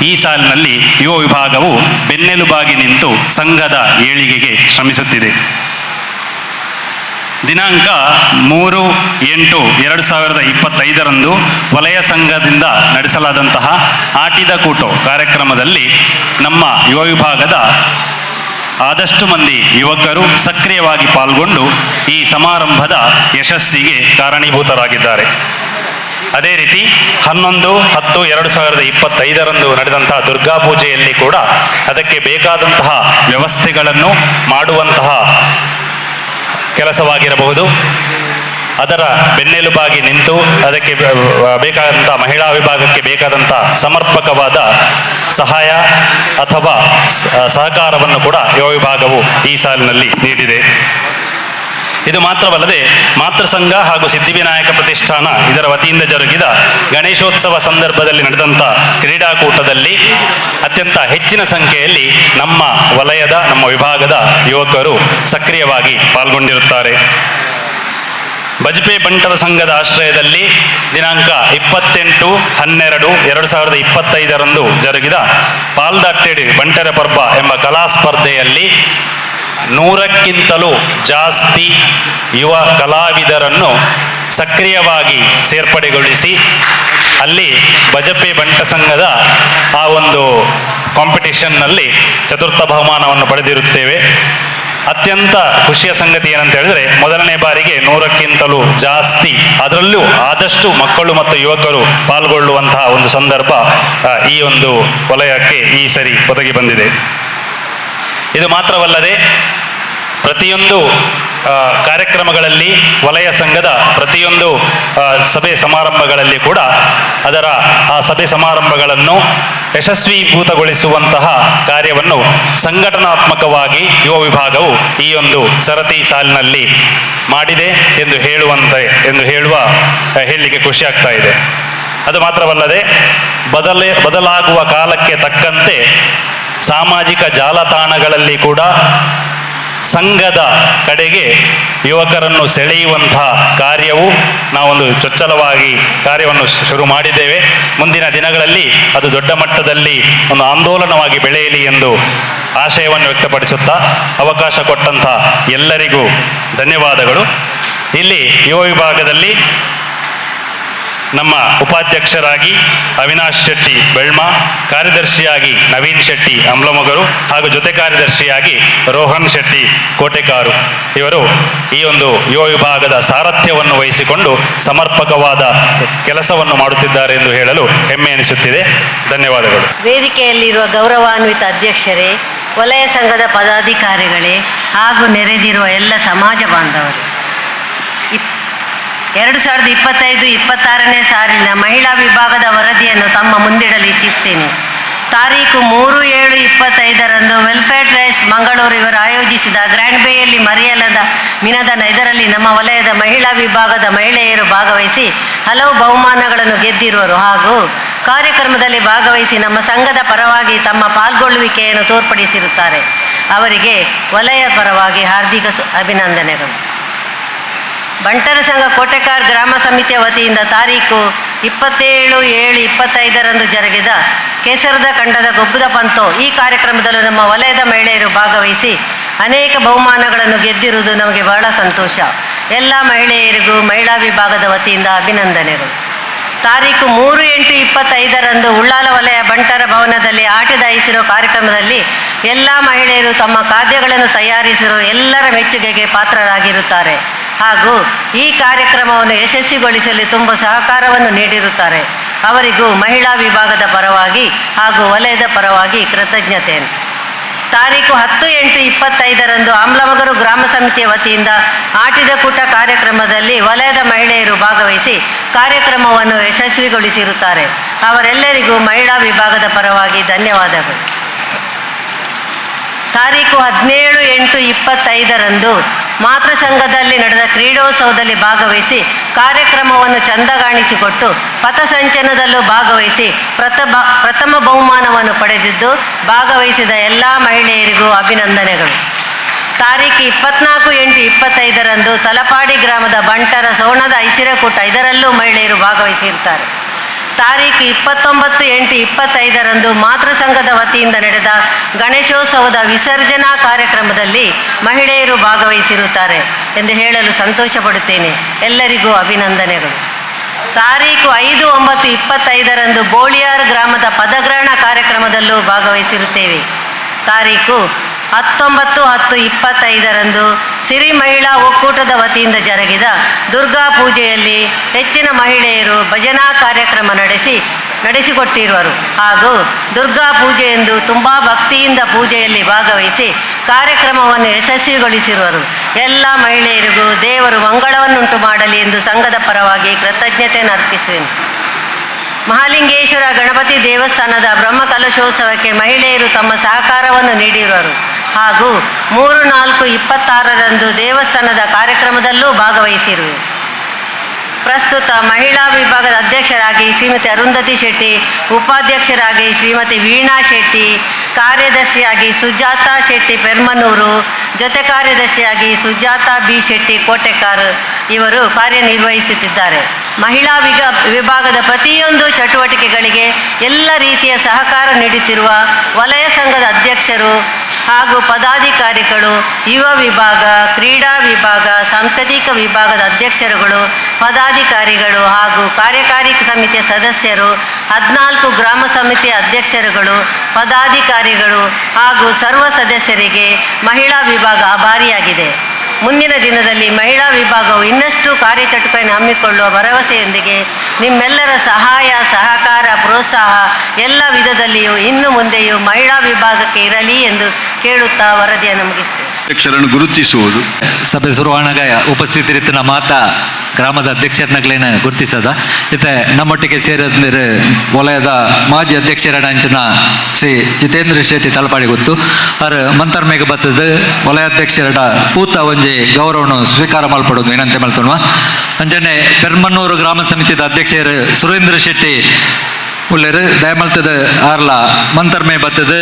ಈ ಸಾಲಿನಲ್ಲಿ ಯುವ ವಿಭಾಗವು ಬೆನ್ನೆಲುಬಾಗಿ ನಿಂತು ಸಂಘದ ಏಳಿಗೆಗೆ ಶ್ರಮಿಸುತ್ತಿದೆ. ದಿನಾಂಕ 3/8/2025ರಂದು ವಲಯ ಸಂಘದಿಂದ ನಡೆಸಲಾದಂತಹ ಆಟಿದ ಕೂಟೋ ಕಾರ್ಯಕ್ರಮದಲ್ಲಿ ನಮ್ಮ ಯುವ ವಿಭಾಗದ ಆದಷ್ಟು ಮಂದಿ ಯುವಕರು ಸಕ್ರಿಯವಾಗಿ ಪಾಲ್ಗೊಂಡು ಈ ಸಮಾರಂಭದ ಯಶಸ್ಸಿಗೆ ಕಾರಣೀಭೂತರಾಗಿದ್ದಾರೆ. ಅದೇ ರೀತಿ 11/10/2025ರಂದು ನಡೆದಂತಹ ದುರ್ಗಾ ಪೂಜೆಯಲ್ಲಿ ಕೂಡ ಅದಕ್ಕೆ ಬೇಕಾದಂತಹ ವ್ಯವಸ್ಥೆಗಳನ್ನು ಮಾಡುವಂತಹ ಕೆಲಸವಾಗಿರಬಹುದು, ಅದರ ಬೆನ್ನೆಲುಬಾಗಿ ನಿಂತು ಅದಕ್ಕೆ ಬೇಕಾದಂಥ ಮಹಿಳಾ ವಿಭಾಗಕ್ಕೆ ಬೇಕಾದಂಥ ಸಮರ್ಪಕವಾದ ಸಹಾಯ ಅಥವಾ ಸಹಕಾರವನ್ನು ಕೂಡ ಯುವ ವಿಭಾಗವು ಈ ಸಾಲಿನಲ್ಲಿ ನೀಡಿದೆ. ಇದು ಮಾತ್ರವಲ್ಲದೆ ಮಾತೃಸಂಘ ಹಾಗೂ ಸಿದ್ಧಿವಿನಾಯಕ ಪ್ರತಿಷ್ಠಾನ ಇದರ ವತಿಯಿಂದ ಜರುಗಿದ ಗಣೇಶೋತ್ಸವ ಸಂದರ್ಭದಲ್ಲಿ ನಡೆದಂಥ ಕ್ರೀಡಾಕೂಟದಲ್ಲಿ ಅತ್ಯಂತ ಹೆಚ್ಚಿನ ಸಂಖ್ಯೆಯಲ್ಲಿ ನಮ್ಮ ವಲಯದ, ನಮ್ಮ ವಿಭಾಗದ ಯುವಕರು ಸಕ್ರಿಯವಾಗಿ ಪಾಲ್ಗೊಂಡಿರುತ್ತಾರೆ. ಬಜಪೆ ಬಂಟರ ಸಂಘದ ಆಶ್ರಯದಲ್ಲಿ ದಿನಾಂಕ 28/12/2025ರಂದು ಜರುಗಿದ ಪಾಲ್ದಟ್ಟೆಡಿ ಬಂಟರ ಪರ್ಬ ಎಂಬ ಕಲಾ ಸ್ಪರ್ಧೆಯಲ್ಲಿ 100ಕ್ಕಿಂತಲೂ ಜಾಸ್ತಿ ಯುವ ಕಲಾವಿದರನ್ನು ಸಕ್ರಿಯವಾಗಿ ಸೇರ್ಪಡೆಗೊಳಿಸಿ ಅಲ್ಲಿ ಬಜಪೆ ಬಂಟ ಸಂಘದ ಆ ಒಂದು ಕಾಂಪಿಟಿಷನ್ನಲ್ಲಿ ಚತುರ್ಥ ಬಹುಮಾನವನ್ನು ಪಡೆದಿರುತ್ತೇವೆ. ಅತ್ಯಂತ ಖುಷಿಯ ಸಂಗತಿ ಏನಂತ ಹೇಳಿದ್ರೆ, ಮೊದಲನೇ ಬಾರಿಗೆ 100ಕ್ಕಿಂತಲೂ ಜಾಸ್ತಿ, ಅದರಲ್ಲೂ ಆದಷ್ಟು ಮಕ್ಕಳು ಮತ್ತು ಯುವಕರು ಪಾಲ್ಗೊಳ್ಳುವಂತಹ ಒಂದು ಸಂದರ್ಭ ಈ ಒಂದು ವಲಯಕ್ಕೆ ಈ ಸರಿ ಒದಗಿ ಬಂದಿದೆ. ಇದು ಮಾತ್ರವಲ್ಲದೆ ಪ್ರತಿಯೊಂದು ಕಾರ್ಯಕ್ರಮಗಳಲ್ಲಿ, ವಲಯ ಸಂಘದ ಪ್ರತಿಯೊಂದು ಸಭೆ ಸಮಾರಂಭಗಳಲ್ಲಿ ಕೂಡ ಅದರ ಆ ಸಭೆ ಸಮಾರಂಭಗಳನ್ನು ಯಶಸ್ವೀಭೂತಗೊಳಿಸುವಂತಹ ಕಾರ್ಯವನ್ನು ಸಂಘಟನಾತ್ಮಕವಾಗಿ ಯುವ ವಿಭಾಗವು ಈ ಒಂದು ಸರತಿ ಸಾಲಿನಲ್ಲಿ ಮಾಡಿದೆ ಎಂದು ಹೇಳಲಿಕ್ಕೆ ಖುಷಿಯಾಗ್ತಾ ಇದೆ. ಅದು ಮಾತ್ರವಲ್ಲದೆ ಬದಲಾಗುವ ಕಾಲಕ್ಕೆ ತಕ್ಕಂತೆ ಸಾಮಾಜಿಕ ಜಾಲತಾಣಗಳಲ್ಲಿ ಕೂಡ ಸಂಘದ ಕಡೆಗೆ ಯುವಕರನ್ನು ಸೆಳೆಯುವಂತಹ ಕಾರ್ಯವು ನಾವೊಂದು ಚೊಚ್ಚಲವಾಗಿ ಕಾರ್ಯವನ್ನು ಶುರು ಮಾಡಿದ್ದೇವೆ. ಮುಂದಿನ ದಿನಗಳಲ್ಲಿ ಅದು ದೊಡ್ಡ ಮಟ್ಟದಲ್ಲಿ ಒಂದು ಆಂದೋಲನವಾಗಿ ಬೆಳೆಯಲಿ ಎಂದು ಆಶಯವನ್ನು ವ್ಯಕ್ತಪಡಿಸುತ್ತಾ ಅವಕಾಶ ಕೊಟ್ಟಂಥ ಎಲ್ಲರಿಗೂ ಧನ್ಯವಾದಗಳು. ಇಲ್ಲಿ ಯುವ ವಿಭಾಗದಲ್ಲಿ ನಮ್ಮ ಉಪಾಧ್ಯಕ್ಷರಾಗಿ ಅವಿನಾಶ್ ಶೆಟ್ಟಿ ಬೆಳ್ಮ, ಕಾರ್ಯದರ್ಶಿಯಾಗಿ ನವೀನ್ ಶೆಟ್ಟಿ ಅಂಬ್ಲಮೊಗರು ಹಾಗೂ ಜೊತೆ ಕಾರ್ಯದರ್ಶಿಯಾಗಿ ರೋಹನ್ ಶೆಟ್ಟಿ ಕೋಟೆಕಾರು ಇವರು ಈ ಒಂದು ಯುವ ವಿಭಾಗದ ಸಾರಥ್ಯವನ್ನು ವಹಿಸಿಕೊಂಡು ಸಮರ್ಪಕವಾದ ಕೆಲಸವನ್ನು ಮಾಡುತ್ತಿದ್ದಾರೆ ಎಂದು ಹೇಳಲು ಹೆಮ್ಮೆ ಎನಿಸುತ್ತಿದೆ. ಧನ್ಯವಾದಗಳು. ವೇದಿಕೆಯಲ್ಲಿರುವ ಗೌರವಾನ್ವಿತ ಅಧ್ಯಕ್ಷರೇ, ವಲಯ ಸಂಘದ ಪದಾಧಿಕಾರಿಗಳೇ ಹಾಗೂ ನೆರೆದಿರುವ ಎಲ್ಲ ಸಮಾಜ ಬಾಂಧವರು, 2025-26ನೇ ಸಾಲಿನ ಮಹಿಳಾ ವಿಭಾಗದ ವರದಿಯನ್ನು ತಮ್ಮ ಮುಂದಿಡಲು ಇಚ್ಛಿಸ್ತೇನೆ. ತಾರೀಕು 3/7/25ರಂದು ವೆಲ್ಫೇರ್ ಟ್ರಸ್ಟ್ ಮಂಗಳೂರು ಇವರು ಆಯೋಜಿಸಿದ ಗ್ರ್ಯಾಂಡ್ ಬೇಯಲ್ಲಿ ಮರೆಯಲಾದ ಮಿನದನ ಇದರಲ್ಲಿ ನಮ್ಮ ವಲಯದ ಮಹಿಳಾ ವಿಭಾಗದ ಮಹಿಳೆಯರು ಭಾಗವಹಿಸಿ ಹಲವು ಬಹುಮಾನಗಳನ್ನು ಗೆದ್ದಿರುವರು ಹಾಗೂ ಕಾರ್ಯಕ್ರಮದಲ್ಲಿ ಭಾಗವಹಿಸಿ ನಮ್ಮ ಸಂಘದ ಪರವಾಗಿ ತಮ್ಮ ಪಾಲ್ಗೊಳ್ಳುವಿಕೆಯನ್ನು ತೋರ್ಪಡಿಸಿರುತ್ತಾರೆ. ಅವರಿಗೆ ವಲಯ ಪರವಾಗಿ ಹಾರ್ದಿಕ ಅಭಿನಂದನೆಗಳು. ಬಂಟರ ಸಂಘ ಕೋಟೆಕಾರ್ ಗ್ರಾಮ ಸಮಿತಿಯ ವತಿಯಿಂದ ತಾರೀಕು 27/7/25ರಂದು ಜರುಗಿದ ಕೇಸರದ ಕಂಡದ ಗೊಬ್ಬದ ಪಂತೋ ಈ ಕಾರ್ಯಕ್ರಮದಲ್ಲೂ ನಮ್ಮ ವಲಯದ ಮಹಿಳೆಯರು ಭಾಗವಹಿಸಿ ಅನೇಕ ಬಹುಮಾನಗಳನ್ನು ಗೆದ್ದಿರುವುದು ನಮಗೆ ಬಹಳ ಸಂತೋಷ. ಎಲ್ಲ ಮಹಿಳೆಯರಿಗೂ ಮಹಿಳಾ ವಿಭಾಗದ ವತಿಯಿಂದ ಅಭಿನಂದನೆಗಳು. ತಾರೀಕು 3/8/25ರಂದು ಉಳ್ಳಾಲ ವಲಯ ಬಂಟರ ಭವನದಲ್ಲಿ ಆಟದಾಯಿಸಿರುವ ಕಾರ್ಯಕ್ರಮದಲ್ಲಿ ಎಲ್ಲ ಮಹಿಳೆಯರು ತಮ್ಮ ಖಾದ್ಯಗಳನ್ನು ತಯಾರಿಸಿರುವ ಎಲ್ಲರ ಮೆಚ್ಚುಗೆಗೆ ಪಾತ್ರರಾಗಿರುತ್ತಾರೆ ಹಾಗೂ ಈ ಕಾರ್ಯಕ್ರಮವನ್ನು ಯಶಸ್ವಿಗೊಳಿಸಲು ತುಂಬ ಸಹಕಾರವನ್ನು ನೀಡಿರುತ್ತಾರೆ. ಅವರಿಗೂ ಮಹಿಳಾ ವಿಭಾಗದ ಪರವಾಗಿ ಹಾಗೂ ವಲಯದ ಪರವಾಗಿ ಕೃತಜ್ಞತೆಯನ್ನು. ತಾರೀಕು 10/8/25ರಂದು ಆಮ್ಲಮಗರು ಗ್ರಾಮ ಸಮಿತಿಯ ವತಿಯಿಂದ ಆಟಿದ ಕೂಟ ಕಾರ್ಯಕ್ರಮದಲ್ಲಿ ವಲಯದ ಮಹಿಳೆಯರು ಭಾಗವಹಿಸಿ ಕಾರ್ಯಕ್ರಮವನ್ನು ಯಶಸ್ವಿಗೊಳಿಸಿರುತ್ತಾರೆ. ಅವರೆಲ್ಲರಿಗೂ ಮಹಿಳಾ ವಿಭಾಗದ ಪರವಾಗಿ ಧನ್ಯವಾದಗಳು. ತಾರೀಕು 17/8/25ರಂದು ಮಾತೃ ಸಂಘದಲ್ಲಿ ನಡೆದ ಕ್ರೀಡೋತ್ಸವದಲ್ಲಿ ಭಾಗವಹಿಸಿ ಕಾರ್ಯಕ್ರಮವನ್ನು ಚಂದಗಾಣಿಸಿಕೊಟ್ಟು ಪಥಸಂಚಲನದಲ್ಲೂ ಭಾಗವಹಿಸಿ ಪ್ರಥಮ ಬಹುಮಾನವನ್ನು ಪಡೆದಿದ್ದು ಭಾಗವಹಿಸಿದ ಎಲ್ಲ ಮಹಿಳೆಯರಿಗೂ ಅಭಿನಂದನೆಗಳು. ತಾರೀಕು 24/8/25ರಂದು ತಲಪಾಡಿ ಗ್ರಾಮದ ಬಂಟರ ಸೋಣದ ಐಸಿರಕೂಟ, ಇದರಲ್ಲೂ ಮಹಿಳೆಯರು ಭಾಗವಹಿಸಿರುತ್ತಾರೆ. ತಾರೀಕು 29/8/25ರಂದು ಮಾತೃ ಸಂಘದ ವತಿಯಿಂದ ನಡೆದ ಗಣೇಶೋತ್ಸವದ ವಿಸರ್ಜನಾ ಕಾರ್ಯಕ್ರಮದಲ್ಲಿ ಮಹಿಳೆಯರು ಭಾಗವಹಿಸಿರುತ್ತಾರೆ ಎಂದು ಹೇಳಲು ಸಂತೋಷ ಪಡುತ್ತೇನೆ. ಎಲ್ಲರಿಗೂ ಅಭಿನಂದನೆಗಳು. ತಾರೀಕು 5/9/25ರಂದು ಬೋಳಿಯಾರ್ ಗ್ರಾಮದ ಪದಗ್ರಹಣ ಕಾರ್ಯಕ್ರಮದಲ್ಲೂ ಭಾಗವಹಿಸಿರುತ್ತೇವೆ. ತಾರೀಕು 19/10/25ರಂದು ಸಿರಿ ಮಹಿಳಾ ಒಕ್ಕೂಟದ ವತಿಯಿಂದ ಜರುಗಿದ ದುರ್ಗಾ ಪೂಜೆಯಲ್ಲಿ ಹೆಚ್ಚಿನ ಮಹಿಳೆಯರು ಭಜನಾ ಕಾರ್ಯಕ್ರಮ ನಡೆಸಿಕೊಟ್ಟಿರುವರು ಹಾಗೂ ದುರ್ಗಾ ಪೂಜೆಯೆಂದು ತುಂಬ ಭಕ್ತಿಯಿಂದ ಪೂಜೆಯಲ್ಲಿ ಭಾಗವಹಿಸಿ ಕಾರ್ಯಕ್ರಮವನ್ನು ಯಶಸ್ವಿಗೊಳಿಸಿರುವರು. ಎಲ್ಲ ಮಹಿಳೆಯರಿಗೂ ದೇವರು ಮಂಗಳವನ್ನುಂಟು ಮಾಡಲಿ ಎಂದು ಸಂಘದ ಪರವಾಗಿ ಕೃತಜ್ಞತೆಯನ್ನು ಅರ್ಪಿಸುವೆನು. ಮಹಾಲಿಂಗೇಶ್ವರ ಗಣಪತಿ ದೇವಸ್ಥಾನದ ಬ್ರಹ್ಮಕಲಶೋತ್ಸವಕ್ಕೆ ಮಹಿಳೆಯರು ತಮ್ಮ ಸಹಕಾರವನ್ನು ನೀಡಿರುವರು ಹಾಗೂ 3/4/26ರಂದು ದೇವಸ್ಥಾನದ ಕಾರ್ಯಕ್ರಮದಲ್ಲೂ ಭಾಗವಹಿಸಿರುವರು. ಪ್ರಸ್ತುತ ಮಹಿಳಾ ವಿಭಾಗದ ಅಧ್ಯಕ್ಷರಾಗಿ ಶ್ರೀಮತಿ ಅರುಂಧತಿ ಶೆಟ್ಟಿ, ಉಪಾಧ್ಯಕ್ಷರಾಗಿ ಶ್ರೀಮತಿ ವೀಣಾ ಶೆಟ್ಟಿ, ಕಾರ್ಯದರ್ಶಿಯಾಗಿ ಸುಜಾತಾ ಶೆಟ್ಟಿ ಪೆರ್ಮನೂರು, ಜೊತೆ ಕಾರ್ಯದರ್ಶಿಯಾಗಿ ಸುಜಾತಾ ಬಿ ಶೆಟ್ಟಿ ಕೋಟೆಕಾರ್ ಇವರು ಕಾರ್ಯನಿರ್ವಹಿಸುತ್ತಿದ್ದಾರೆ. ಮಹಿಳಾ ವಿಭಾಗದ ಪ್ರತಿಯೊಂದು ಚಟುವಟಿಕೆಗಳಿಗೆ ಎಲ್ಲ ರೀತಿಯ ಸಹಕಾರ ನೀಡುತ್ತಿರುವ ವಲಯ ಸಂಘದ ಅಧ್ಯಕ್ಷರು ಹಾಗೂ ಪದಾಧಿಕಾರಿಗಳು, ಯುವ ವಿಭಾಗ, ಕ್ರೀಡಾ ವಿಭಾಗ, ಸಾಂಸ್ಕೃತಿಕ ವಿಭಾಗದ ಅಧ್ಯಕ್ಷರುಗಳು, ಪದಾಧಿಕಾರಿಗಳು ಹಾಗೂ ಕಾರ್ಯಕಾರಿ ಸಮಿತಿಯ ಸದಸ್ಯರು, 14 ಗ್ರಾಮ ಸಮಿತಿಯ ಅಧ್ಯಕ್ಷರುಗಳು, ಪದಾಧಿಕಾರಿಗಳು ಹಾಗೂ ಸರ್ವ ಸದಸ್ಯರಿಗೆ ಮಹಿಳಾ ವಿಭಾಗ ಆಭಾರಿಯಾಗಿದೆ. ಮುಂದಿನ ದಿನದಲ್ಲಿ ಮಹಿಳಾ ವಿಭಾಗವು ಇನ್ನಷ್ಟು ಕಾರ್ಯಚಟುವಟಿಕೆಯನ್ನು ಹಮ್ಮಿಕೊಳ್ಳುವ ಭರವಸೆಯೊಂದಿಗೆ ನಿಮ್ಮೆಲ್ಲರ ಸಹಾಯ, ಸಹಕಾರ, ಪ್ರೋತ್ಸಾಹ ಎಲ್ಲ ವಿಧದಲ್ಲಿಯೂ ಇನ್ನು ಮುಂದೆಯೂ ಮಹಿಳಾ ವಿಭಾಗಕ್ಕೆ ಇರಲಿ ಎಂದು ಕೇಳುತ್ತಾ ವರದಿಯನ್ನು ಮುಗಿಸ್ತೇನೆ. ಅಧ್ಯಕ್ಷರನ್ನು ಗುರುತಿಸುವುದು. ಸಭೆ ಶುರುವಾಣಗ ಉಪಸ್ಥಿತರಿತ್ತಿನ ಮಾತಾ ಗ್ರಾಮದ ಅಧ್ಯಕ್ಷರನ್ನಗಳೇನ ಗುರುತಿಸದ ಇತ್ತೆ ನಮ್ಮೊಟ್ಟಿಗೆ ಸೇರಿದ್ರೆ ವಲಯದ ಮಾಜಿ ಅಧ್ಯಕ್ಷರ ಅಂಚಿನ ಶ್ರೀ ಜಿತೇಂದ್ರ ಶೆಟ್ಟಿ ತಲಪಾಡಿ ಗೊತ್ತು ಅರ್ ಮಂತರ್ಮೇಗ ಬತ್ತದ ವಲಯಾಧ್ಯಕ್ಷರ ಪೂತ ಒಂಜಿ ಗೌರವನು ಸ್ವೀಕಾರ ಮಲ್ಪಡೋದು ವಿನಂತಿ ಮಲ್ತೊಣುವ. ಅಂಚನೆ ಪೆರ್ಮನ್ನೂರು ಗ್ರಾಮ ಸಮಿತಿದ ಅಧ್ಯಕ್ಷರು ಸುರೇಂದ್ರ ಶೆಟ್ಟಿ ಉಳ್ಳೇರು ದಯಮಲ್ತದ ಆರ್ಲ ಮಂತರ್ಮೆ ಬತ್ತದ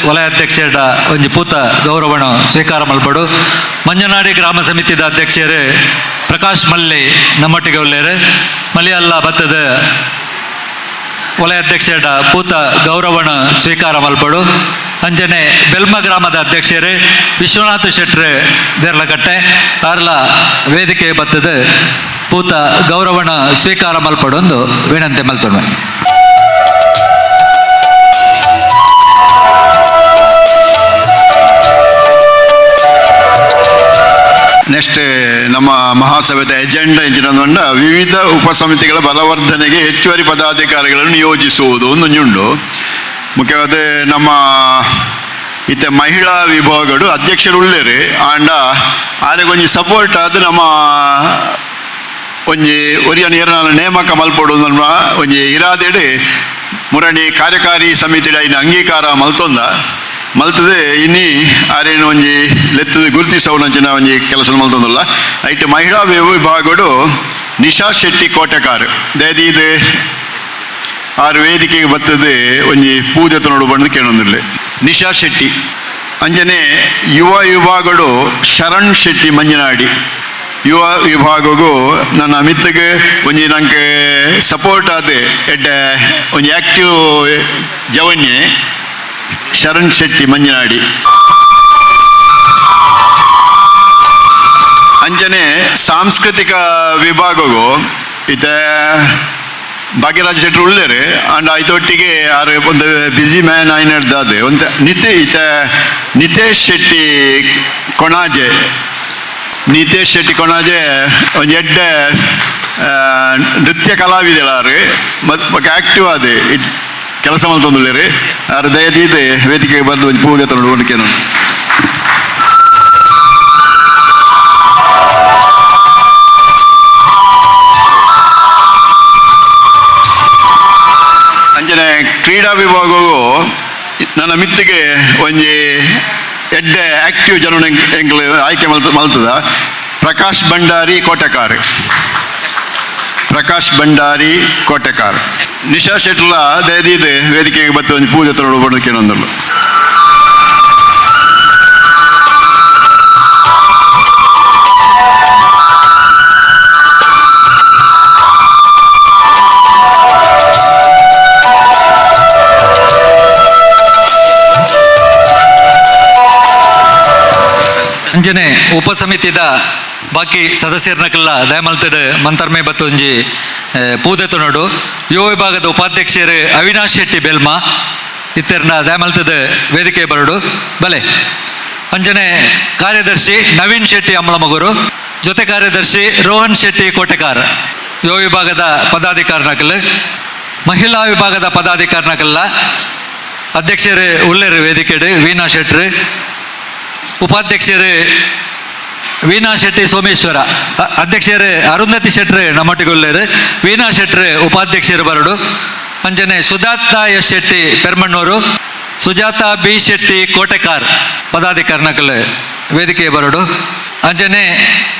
ವಲಯಾಧ್ಯಕ್ಷರ ಒಂಜಿ ಪೂತ ಗೌರವನು ಸ್ವೀಕಾರ ಮಲ್ಪಡು. ಮಂಜನಾಡಿ ಗ್ರಾಮ ಸಮಿತಿದ ಅಧ್ಯಕ್ಷರು ಪ್ರಕಾಶ್ ಮಲ್ಲಿ ನಮ್ಮೊಟ್ಟಿಗೆ ಉಳ್ಳೇರು ಮಲಿಯಲ್ಲ ಬತ್ತದ ವಲಯಾಧ್ಯಕ್ಷರ ಪೂತ ಗೌರವನ ಸ್ವೀಕಾರ ಮಲ್ಪಡು. ಅಂಜನೆ ಬೆಲ್ಮ ಗ್ರಾಮದ ಅಧ್ಯಕ್ಷರು ವಿಶ್ವನಾಥ ಶೆಟ್ರು ದೇರ್ಲಕಟ್ಟೆ ಆರ್ಲ ವೇದಿಕೆ ಬತ್ತದ ಪೂತ ಗೌರವನ ಸ್ವೀಕಾರ ಮಲ್ಪಡು ಒಂದು ವಿನಂತಿ ಮಲ್ತೊಣ್ವೆ. ನೆಕ್ಸ್ಟ್ ನಮ್ಮ ಮಹಾಸಭೆಯ ಎಜೆಂಡಾ ಇಂಚಿನ ವಿವಿಧ ಉಪಸಮಿತಿಗಳ ಬಲವರ್ಧನೆಗೆ ಹೆಚ್ಚುವರಿ ಪದಾಧಿಕಾರಿಗಳನ್ನು ನಿಯೋಜಿಸುವುದು ಒಂದು. ಮುಖ್ಯವಾದ ನಮ್ಮ ಇತ್ತೆ ಮಹಿಳಾ ವಿಭಾಗಗಳು ಅಧ್ಯಕ್ಷರು ಉಳ್ಳೇರು ಆಂಡ ಆರೆಗೊಂಜಿ ಸಪೋರ್ಟ್ ಆದ ನಮ್ಮ ಒಂಜಿ ಒರಿಯ ನೀರಿನ ನೇಮಕ ಮಲ್ಪೊಡು ನಮ್ಮ ಒಂಜಿ ಇರಾದೆಡೆ ಮುರಣಿ ಕಾರ್ಯಕಾರಿ ಸಮಿತಿ ಐನ ಅಂಗೀಕಾರ ಮಲ್ತೊಂದ ಮಲ್ತದೆ ಇನ್ನಿ ಆರೇನು ಒಂಜಿ ಲೆತ್ತದ ಗುರುತಿಸವನಂಚಿನ ಒಂಜಿ ಕೆಲಸ ಮಲ್ತೊಂದಲ್ಲ. ಐಟ್ ಮಹಿಳಾ ವಿಭಾಗಡು ನಿಶಾ ಶೆಟ್ಟಿ ಕೋಟೆಕಾರ್ ದಯದೀದು ಆರು ವೇದಿಕೆಗೆ ಬರ್ತದೆ ಒಂಜಿ ಪೂಜೆ ತನೋಡು ಬಂದು ಕೇಳೊಂದಿರಲಿ. ನಿಶಾ ಶೆಟ್ಟಿ. ಅಂಜನೆ ಯುವ ವಿಭಾಗಡು ಶರಣ್ ಶೆಟ್ಟಿ ಮಂಜನಾಡಿ. ಯುವ ವಿಭಾಗಗೂ ನನ್ನ ಮಿತ್ತಗೆ ಒಂಜಿ ನಂಗೆ ಸಪೋರ್ಟ್ ಆದ ಎಡ್ಡೆ ಒಂಜಿ ಆ್ಯಕ್ಟಿವ್ ಜವನ್ಯೆ ಶರಣ್ ಶೆಟ್ಟಿ ಮಂಜನಾಡಿ. ಅಂಜನೆ ಸಾಂಸ್ಕೃತಿಕ ವಿಭಾಗಗೂ ಇತ್ತೆ ಭಾಗ್ಯರಾಜ್ ಶೆಟ್ಟರು ಉಳ್ಳೇರು ಅಂಡ್ ಐತೊಟ್ಟಿಗೆ ಆರು ಒಂದು ಬ್ಯುಸಿ ಮ್ಯಾನ್ ಆಯ್ನಡ್ದಾದೆ ಒಂದು ನಿತೆ ಇತ್ತ ನಿತೇಶ್ ಶೆಟ್ಟಿ ಕೊಣಾಜೆ. ನಿತೇಶ್ ಶೆಟ್ಟಿ ಕೊಣಾಜೆ ಒಂಜಿ ಎಡ್ಡೆ ನೃತ್ಯ ಕಲಾವಿದೆಲಾರು ಮತ್ತು ಆ್ಯಕ್ಟಿವ್ ಆದೆ. ಕೆಲಸ ಮಲ್ತೊಂದುಲ್ಲೇರಿ ಆರು ದಯದೀದ್ ವೇದಿಕೆಗೆ ಬಂದು ಒಂಜಿ ಪೂಜೆ ತಗೊಂಡು. ಅಂಚನೆ ಕ್ರೀಡಾ ವಿಭಾಗವು ನನ್ನ ಮಿತ್ತಿಗೆ ಒಂಜಿ ಎಡ್ಡೆ ಆಕ್ಟಿವ್ ಜನ ಎಂಕ್ಲು ಆಯ್ಕೆ ಮಲ್ತದ ಪ್ರಕಾಶ್ ಭಂಡಾರಿ ಕೋಟೆಕಾರ್, ಪ್ರಕಾಶ್ ಭಂಡಾರಿ ಕೋಟೆಕಾರ್. ನಿಶಾ ಶೆಟ್ಲ ದಯದೀದ್ ವೇದಿಕೆಗೆ ಬತ್ತ ಒಂಜಿ ಪೂಜೆ ತರೋಡು ಬಣ್ಣಕ್ಕೆ. ಅಂಜನೆ ಉಪಸಮಿತಿದ ಬಾಕಿ ಸದಸ್ಯರನಕ್ಕೆಲ್ಲ ದಯಮಲ್ತಡ್ ಮಂತರ್ಮೆ ಬತ್ತೊಂಜಿ ಪೂದೆ ತೊನಡು. ಯುವ ವಿಭಾಗದ ಉಪಾಧ್ಯಕ್ಷರು ಅವಿನಾಶ್ ಶೆಟ್ಟಿ ಬೆಲ್ಮಾ ಇತ್ತೆರ್ನ ದಯಮಲ್ತದ ವೇದಿಕೆ ಬರಡು ಬಲೆ. ಅಂಜನೆ ಕಾರ್ಯದರ್ಶಿ ನವೀನ್ ಶೆಟ್ಟಿ ಅಮ್ಮಲಮಗುರು, ಜೊತೆ ಕಾರ್ಯದರ್ಶಿ ರೋಹನ್ ಶೆಟ್ಟಿ ಕೋಟೆಕಾರ್, ಯುವ ವಿಭಾಗದ ಪದಾಧಿಕಾರಿನಕಲ್. ಮಹಿಳಾ ವಿಭಾಗದ ಪದಾಧಿಕಾರಿನಕಲ್ಲ ಅಧ್ಯಕ್ಷರು ಉಲ್ಲೇರು ವೇದಿಕೆಡು ವೀಣಾ ಶೆಟ್ರು, ಉಪಾಧ್ಯಕ್ಷರು ವೀಣಾ ಶೆಟ್ಟಿ ಸೋಮೇಶ್ವರ, ಅಧ್ಯಕ್ಷರು ಅರುಂಧತಿ ಶೆಟ್ರು ನಮ್ಮೊಟ್ಟಿಗೆ ವೀಣಾ ಶೆಟ್ರು ಉಪಾಧ್ಯಕ್ಷರು ಬರಡು. ಅಂಜನೆ ಸುಜಾತ ಎಸ್ ಶೆಟ್ಟಿ ಪೆರ್ಮಣ್ಣೂರು, ಸುಜಾತ ಬಿ ಶೆಟ್ಟಿ ಕೋಟೆಕಾರ್ ಪದಾಧಿಕಾರಿನಕಲ್ ವೇದಿಕೆ ಬರಡು. ಅಂಜನೆ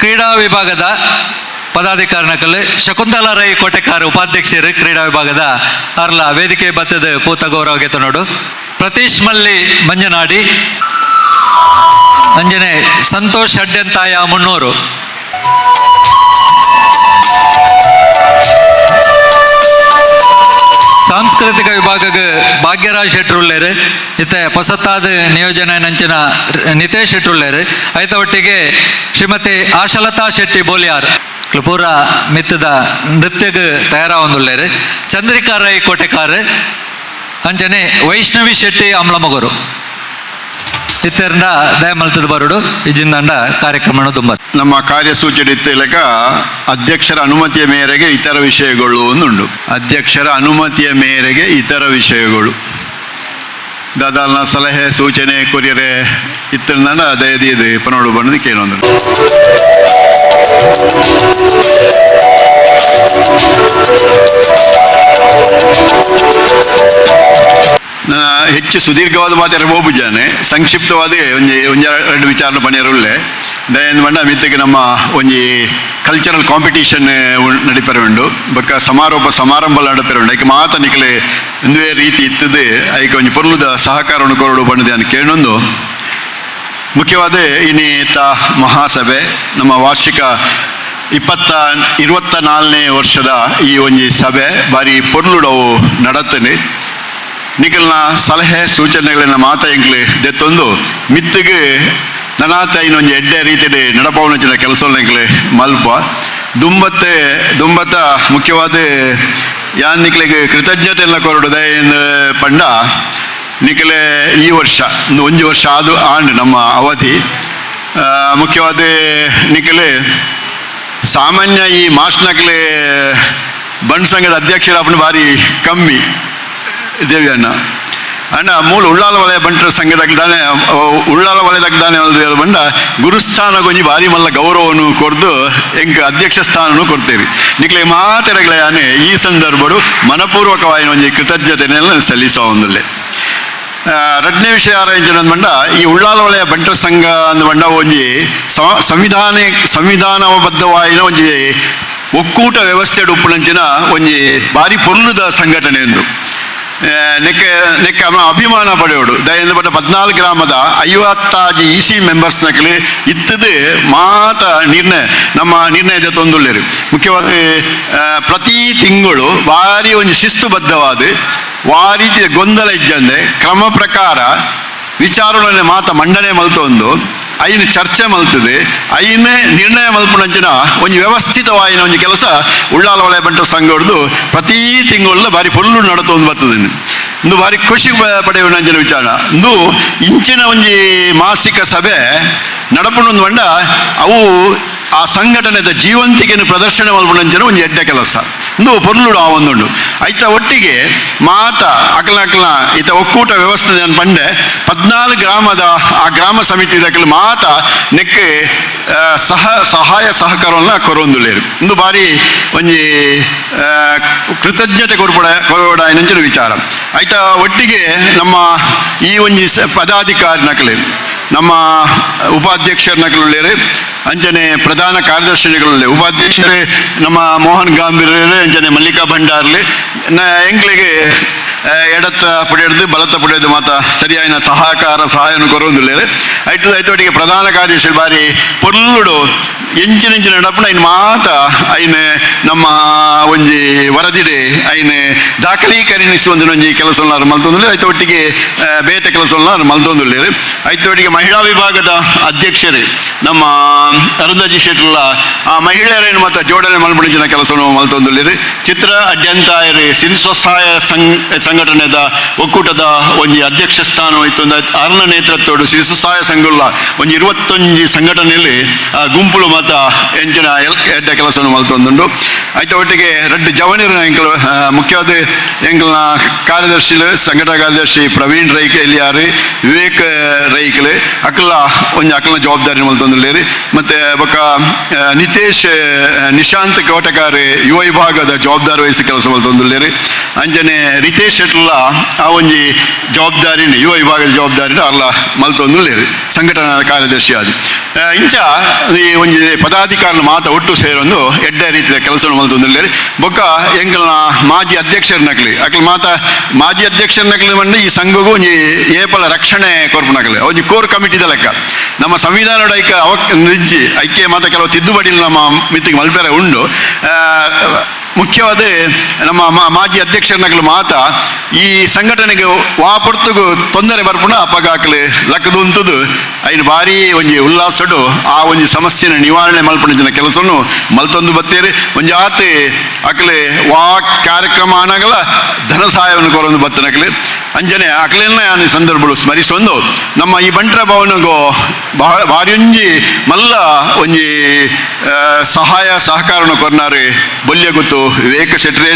ಕ್ರೀಡಾ ವಿಭಾಗದ ಪದಾಧಿಕಾರಿನಕಲ್ ಶಕುಂತಲಾ ರೈ ಕೋಟೆಕಾರ್ ಉಪಾಧ್ಯಕ್ಷರು ಕ್ರೀಡಾ ವಿಭಾಗದ ಅರ್ಲ ವೇದಿಕೆ ಬತ್ತದ ಪೂತ ಗೌರವ ಗೆತನೋಡು. ಪ್ರತೀಶ್ ಮಲ್ಲಿ ಮಂಜನಾಡಿ, ಅಂಜನೆ ಸಂತೋಷ್ ಅಡ್ಯಂತಾಯ ಮುನ್ನೂರು. ಸಾಂಸ್ಕೃತಿಕ ವಿಭಾಗಕ್ಕೆ ಭಾಗ್ಯರಾಜ್ ಶೆಟ್ರುಳ್ಳೇರು, ಇತ್ತೆ ಹೊಸತಾದ ನಿಯೋಜನೆ ನಂಚಿನ ನಿತೇಶ್ ಶೆಟ್ರುಳ್ಳೇರು. ಐತ ಒಟ್ಟಿಗೆ ಶ್ರೀಮತಿ ಆಶಲತಾ ಶೆಟ್ಟಿ ಬೋಲಿಯಾರ್ ಪೂರ ಮಿತ್ತದ ನೃತ್ಯಕ್ಕೆ ತಯಾರಾವೊಂದುಳ್ಳೇರು. ಚಂದ್ರಿಕಾ ರೈ ಕೋಟೆಕಾರ್, ಅಂಜನೆ ವೈಷ್ಣವಿ ಶೆಟ್ಟಿ ಅಮ್ಲಮಗುರು ಇತ್ತೆರಂಡ ದಯಮಲ್ತದ ಬರುಡು ಇಜಿಂದಂಡ ಕಾರ್ಯಕ್ರಮ ತುಂಬ. ನಮ್ಮ ಕಾರ್ಯಸೂಚಿ ಇತ್ತ ಅಧ್ಯಕ್ಷರ ಅನುಮತಿಯ ಮೇರೆಗೆ ಇತರ ವಿಷಯಗಳು ಒಂದುಂಡು. ಅಧ್ಯಕ್ಷರ ಅನುಮತಿಯ ಮೇರೆಗೆ ಇತರ ವಿಷಯಗಳು ದಾದಾಲ್ನ ಸಲಹೆ ಸೂಚನೆ ಕೊರಿಯರೆ ಇತ್ತಂದ ದಯದೀದು ಪನೋಡು ಬಂದು ಕೇಳೊಂದು. ಹೆಚ್ಚು ಸುದೀರ್ಘವಾದ ಮಾತಾಡ ಹೋಗುಜಾನೆ, ಸಂಕ್ಷಿಪ್ತವಾದ ಒಂಜಿ ಒಂಜಿ ಎರಡು ವಿಚಾರ ಪಣಿಯರುಳ್ಳೆ. ದಯಂದು ಬಂಡ ಮಿತ್ತಗೆ ನಮ್ಮ ಒಂಜಿ ಕಲ್ಚರಲ್ ಕಾಂಪಿಟೇಷನ್ ನಡಿಪರೆ ಉಂಡು, ಬೊಕ್ಕ ಸಮಾರೋಪ ಸಮಾರಂಭ ನಡಪರೆ ಉಂಡು. ಐಕೆ ಮಾತ ನಿಕಲೆ ಒಂದೇ ರೀತಿ ಇತ್ತದೆ ಐಕೆ ಒಂಜಿ ಪೊರ್ಲುದ ಸಹಕಾರವನ್ನು ಕೊರಡು ಬಂದಿದೆ ಅನ್ ಕೇಳೊಂದು. ಮುಖ್ಯವಾದ ಇನ್ನಿತ ಮಹಾಸಭೆ ನಮ್ಮ ವಾರ್ಷಿಕ 24ನೇ ವರ್ಷದ ಈ ಒಂಜಿ ಸಭೆ ಬಾರಿ ಪೊರ್ಲುಡವು ನಡತ್ತನೆ. ನಿಕಲ್ನ ಸಲಹೆ ಸೂಚನೆಗಳನ್ನ ಮಾತ ಎಂಕ್ಲೆ ದೆತ್ತೊಂದು ಮಿತ್ತಿಗೆ ನನಾತ ಇನ್ನೊಂದು ಎಡ್ಡೆ ರೀತಿಯಲ್ಲಿ ನಡಪವನ ಕೆಲಸ ಎಂಕ್ಲೆ ಮಲ್ಪ ದುಂಬತ್ತೆ ದುಂಬತ್ತ ಮುಖ್ಯವಾದ ಯಾನ್ ನಿಕ್ಲೆಗೆ ಕೃತಜ್ಞತೆಲ್ಲ ಕೊರಡು ದಯೆಂದು ಪಂಡ ನಿಕಲೆ ಈ ವರ್ಷ ಒಂಜಿ ವರ್ಷ ಆದು ಆಂಡ್ ನಮ್ಮ ಅವಧಿ. ಮುಖ್ಯವಾದ ನಿಕಲೆ ಸಾಮಾನ್ಯ ಈ ಮಾಸ್ನಕ್ಲೆ ಬಂಡ್ ಸಂಘದ ಅಧ್ಯಕ್ಷರ ಭಾರಿ ಕಮ್ಮಿ ದೇವಿ ಅಣ್ಣ ಅಣ್ಣ ಮೂಲ ಉಳ್ಳಾಲ ವಲಯ ಬಂಟರ ಸಂಘದಾಗ್ದಾನೆ ಉಳ್ಳಾಲ ವಲಯದಾಗ್ದಾನೆ ಬಂಡ ಗುರುಸ್ಥಾನ ಗೊಂಜಿ ಭಾರಿ ಮಲ್ಲ ಗೌರವವನ್ನು ಕೊಡ್ದು ಎಂಕ್ ಅಧ್ಯಕ್ಷ ಸ್ಥಾನನು ಕೊಡ್ತೇವೆ. ನಿಕ್ಲೆ ಮಾತೆರಗಳಾನೆ ಈ ಸಂದರ್ಭಡು ಮನಪೂರ್ವಕವಾಗಿ ಒಂಜಿ ಕೃತಜ್ಞತೆನೆಲ್ಲ ಸಲ್ಲಿಸೋ ಒಂದುಲ್ಲೆ. ರಡ್ನೇ ವಿಷಯ ಆರಂಚಿನ ಬಂಡ ಈ ಉಳ್ಳಾಲ ವಲಯ ಬಂಟರ ಸಂಘ ಅಂದ್ ಬಂಡ ಒಂಜಿ ಸಂವಿಧಾನಬದ್ಧವಾಯಿನ ಒಂಜಿ ಒಕ್ಕೂಟ ವ್ಯವಸ್ಥೆ ಉಪ್ಪುನಂಚಿನ ಒಂಜಿ ಭಾರಿ ಪೊರ್ಲುದ ಸಂಘಟನೆ ಎಂದು ನೆಕ್ಕೆ ನೆಕ್ಕೆ ಅಭಿಮಾನ ಪಡೆಯೋಡು. ದಯೆಂದು ಪಟ್ಟ 14 ಗ್ರಾಮದ 56 E C members ನಕಲಿ ಇತ್ತದು ಮಾತ ನಿರ್ಣಯ ನಮ್ಮ ನಿರ್ಣಯದ ತೊಂದುಳ್ಳೇರು. ಮುಖ್ಯವಾಗಿ ಪ್ರತಿ ತಿಂಗಳು ಭಾರಿ ಒಂದು ಶಿಸ್ತುಬದ್ಧವಾದ ವಾ ರೀತಿಯ ಗೊಂದಲ ಇಜ್ಜಂದೆ ಕ್ರಮ ಪ್ರಕಾರ ವಿಚಾರಣೆ ಮಾತ ಮಂಡನೆ ಮಲ್ತೊಂದು ಐನು ಚರ್ಚೆ ಮಲ್ತದೆ ಐನೇ ನಿರ್ಣಯ ಮಲ್ಪುನಂಚಿನ ಒಂಜಿ ವ್ಯವಸ್ಥಿತವಾಯಿನ ಒಂಜಿ ಕೆಲಸ ಉಳ್ಳಾಲ ವಲಯ ಬಂಟರ ಸಂಘ ಹೊಡೆದು ಪ್ರತಿ ತಿಂಗಳ ಬಾರಿ ಪೊರ್ಲು ನಡತೊಂದು ಬರ್ತದೆ. ಇಂದು ಭಾರಿ ಖುಷಿ ಪಡೆಯುವ ವಿಚಾರ. ಇಂದು ಇಂಚಿನ ಒಂಜಿ ಮಾಸಿಕ ಸಭೆ ನಡಪುಣೊಂದು ಬಂಡ ಅವು ಆ ಸಂಘಟನೆದ ಜೀವಂತಿಕೆಯನ್ನು ಪ್ರದರ್ಶನ ಮಲ್ಪುನಂಚನ ಒಂಜಿ ಎಡ್ಡೆ ಕೆಲಸ ಇಂದು ಪೊರ್ಲುಡು ಆ ಒಂದುಂಡು. ಐತ ಒಟ್ಟಿಗೆ ಮಾತ ಅಕಲ ಅಕಲ ಈತ ಒಕ್ಕೂಟ ವ್ಯವಸ್ಥೆ ನಾನು ಪಂಡೆ 14 ಗ್ರಾಮದ ಆ ಗ್ರಾಮ ಸಮಿತಿ ದಕಲು ಮಾತ ನೆಕ್ಕೆ ಸಹಾಯ ಸಹಕಾರವನ್ನು ಕೊರೊಂದುಲ್ಲೇರು. ಇಂದು ಬಾರಿ ಒಂಜಿ ಕೃತಜ್ಞತೆ ಕೊರೊಡ ನಂಚಿನ ವಿಚಾರ. ಐತ ಒಟ್ಟಿಗೆ ನಮ್ಮ ಈ ಒಂಜಿ ಪದಾಧಿಕಾರಿ ನಕಲೆ ನಮ್ಮ ಉಪಾಧ್ಯಕ್ಷರ ನಕಲುಳ್ಳೇರು, ಅಂಜನೆ ಪ್ರಧಾನ ಕಾರ್ಯದರ್ಶಿಗಳುಳ್ಳೆ ಉಪಾಧ್ಯಕ್ಷರೇ ನಮ್ಮ ಮೋಹನ್ ಗಾಂಭೀರ್, ಅಂಜನೆ ಮಲ್ಲಿಕಾ ಭಂಡಾರ್ಲಿ ಎಂಕ್ಲೆಗೆ ಎಡತ್ತ ಪಡೆಯದು ಬಲತ್ತ ಪಡೆಯದು ಮಾತ ಸರಿಯಾದ ಸಹಕಾರ ಸಹಾಯವನ್ನು ಕೊರೊಂದುಲ್ಲೇರು. ಐಟು ಐತೊಟ್ಟಿಗೆ ಪ್ರಧಾನ ಕಾರ್ಯದರ್ಶಿ ಬಾರಿ ಪೊರ್ಲುಡು ಎಂಚಿನ ಎಂಚಿನ ನಡಪುನ ಐನ್ ಮಾತ ಐನ್ ನಮ್ಮ ಒಂಜಿ ವರದಿಡೆ ಐನ್ ದಾಖಲೀಕರಣಿಸುವಂತ ಒಂಜಿ ಕೆಲಸ ಮಲ್ತೊಂದುಲ್ಲೇರು. ಐತ ಒಟ್ಟಿಗೆ ಬೇತೆ ಕೆಲಸ ಮಲ್ತೊಂದುಲ್ಲೇರು. ಐತೊಟ್ಟಿಗೆ ಮಹಿಳಾ ವಿಭಾಗದ ಅಧ್ಯಕ್ಷರೇ ನಮ್ಮ ಅರುಂಧತಿ ಶೆಟ್ಟರ್ಲ ಆ ಮಹಿಳೆಯರೇನು ಮಾತ ಜೋಡಣೆ ಮಲ್ಪುಣಿಂಚಿನ ಕೆಲಸವನ್ನು ಮಲ್ತೊಂದುಲ್ಲೇರು. ಚಿತ್ರ ಅಡ್ಯಂತಾಯರು ಸಿರಿ ಸ್ವಸಹಾಯ ಸಂಘಟನೆದ ಒಕ್ಕೂಟದ ಒಂಜಿ ಅಧ್ಯಕ್ಷ ಸ್ಥಾನ ಇತ್ತೊಂದು ಅರ್ನ ನೇತೃತ್ವಡು ಸಿರಿ ಸ್ವಸಹಾಯ ಸಂಘ ಒಂಜಿ 21 ಸಂಘಟನೆಯಲ್ಲಿ ಆ ಗುಂಪುಲು ಮಾತ ಎಂಚಿನ ಎಡ್ಡೆ ಕೆಲಸವನ್ನು ಮಲ್ತೊಂದುಂಡು. ಐತ ಒಟ್ಟಿಗೆ ರಡ್ಡು ಜವನಿರು ಎಂಕಲ್ ಮುಖ್ಯವಾದ ಎಂಕಲ್ನ ಕಾರ್ಯದರ್ಶಿ ಸಂಘಟನಾ ಕಾರ್ಯದರ್ಶಿ ಪ್ರವೀಣ್ ರೈಕ್ ಎಲ್ಲಿಯಾರು, ವಿವೇಕ್ ರೈಕ್ಲೆ ಅಕಲ ಒಂಜಿ ಅಕಲ್ನ ಜವಾಬ್ದಾರಿ ಮಲ್ತೊಂದುಲ್ಲೇರು. ಮತ್ತೆ ಬೊಕ್ಕ ನಿತೇಶ್ ನಿಶಾಂತ್ ಕೋಟಕಾರ್ ಯುವ ವಿಭಾಗದ ಜವಾಬ್ದಾರಿ ವಹಿಸಿ ಕೆಲಸ ಮಲ್ತೊಂದುಲ್ಲೇರು. ಅಂಜನೆ ರಿತೇಶ್ ಶೆಟ್ಲ ಆ ಒಂಜಿ ಜವಾಬ್ದಾರಿನ ಯುವ ವಿಭಾಗದ ಜವಾಬ್ದಾರಿನ ಅಲ್ಲ ಮಲ್ತೊಂದುಲ್ಲೇರು ಸಂಘಟನಾ ಕಾರ್ಯದರ್ಶಿ ಆದಿ. ಇಂಚ ಈ ಒಂಜಿ ಪದಾಧಿಕಾರಿನ ಮಾತ ಒಟ್ಟು ಸೇರೊಂದು ಎಡ್ಡೆ ರೀತಿಯ ಕೆಲಸವನ್ನು ಮಲ್ತೊಂದುಲ್ಲೇರು. ಬೊಕ್ಕ ಎಂಕಲ್ನ ಮಾಜಿ ಅಧ್ಯಕ್ಷರನಕ್ಲಿ ಅಕ್ಲ ಮಾತ ಮಾಜಿ ಅಧ್ಯಕ್ಷರನಕ್ಲಿ ಬಂದು ಈ ಸಂಘಗೂ ಒಂಜಿ ಏಪಲ ರಕ್ಷಣೆ ಕೊರ್ಪುನಕ್ಲೆ ಒಂಜಿ ಕೋರ್ ಕಮಿಟಿದ ಲೆಕ್ಕ ನಮ್ಮ ಸಂವಿಧಾನದ ಐಕ ಅವಕ್ ನಿಜ್ಜಿ ಐಕೆ ಮಾತ ಕೆಲವು ತಿದ್ದುಪಡಿ ನಮ್ಮ ಮಿತ್ತಿಗೆ ಮಲ್ಪೆರೆ ಉಂಡು. ಮುಖ್ಯವಾದ ನಮ್ಮ ಮಾಜಿ ಅಧ್ಯಕ್ಷರನಕ್ಲು ಮಾತ ಈ ಸಂಘಟನೆಗೆ ವಾಪೊರ್ತುಗು ತೊಂದರೆ ಬರ್ಪುನ ಅಪ್ಪಗಾಕ್ಲೆ ಲಕ್ಕದು ಐನು ಭಾರಿ ಒಂಜಿ ಉಲ್ಲಾಸಡು ಆ ಒಂಜಿ ಸಮಸ್ಯೆನ ನಿವಾರಣೆ ಮಲ್ಪುನ ಕೆಲಸವನ್ನು ಮಲ್ತೊಂದು ಬತ್ತೇರಿ. ಒಂಜಿ ಆತೆ ಅಕ್ಲೆ ವಾ ಕಾರ್ಯಕ್ರಮ ಆನಾಗಲ ಧನ ಸಹಾಯವನ್ನು ಕೊರೊಂದು ಬತ್ತನಕ್ಲೆ. ಅಂಜನೆ ಅಕ್ಲೆನ್ನ ಈ ಸಂದರ್ಭಗಳು ಸ್ಮರಿಸೊಂದು ನಮ್ಮ ಈ ಬಂಟರ ಭವನಗು ಬಹಳ ಭಾರಿ ಒಂಜಿ ಮಲ್ಲ ಒಂಜಿ ಸಹಾಯ ಸಹಕಾರವನ್ನು ಕೊರ್ನಾರೆ ಬೊಲ್ಯಗುತ್ತು ವಿವೇಕ ಶೆಟ್ರೆ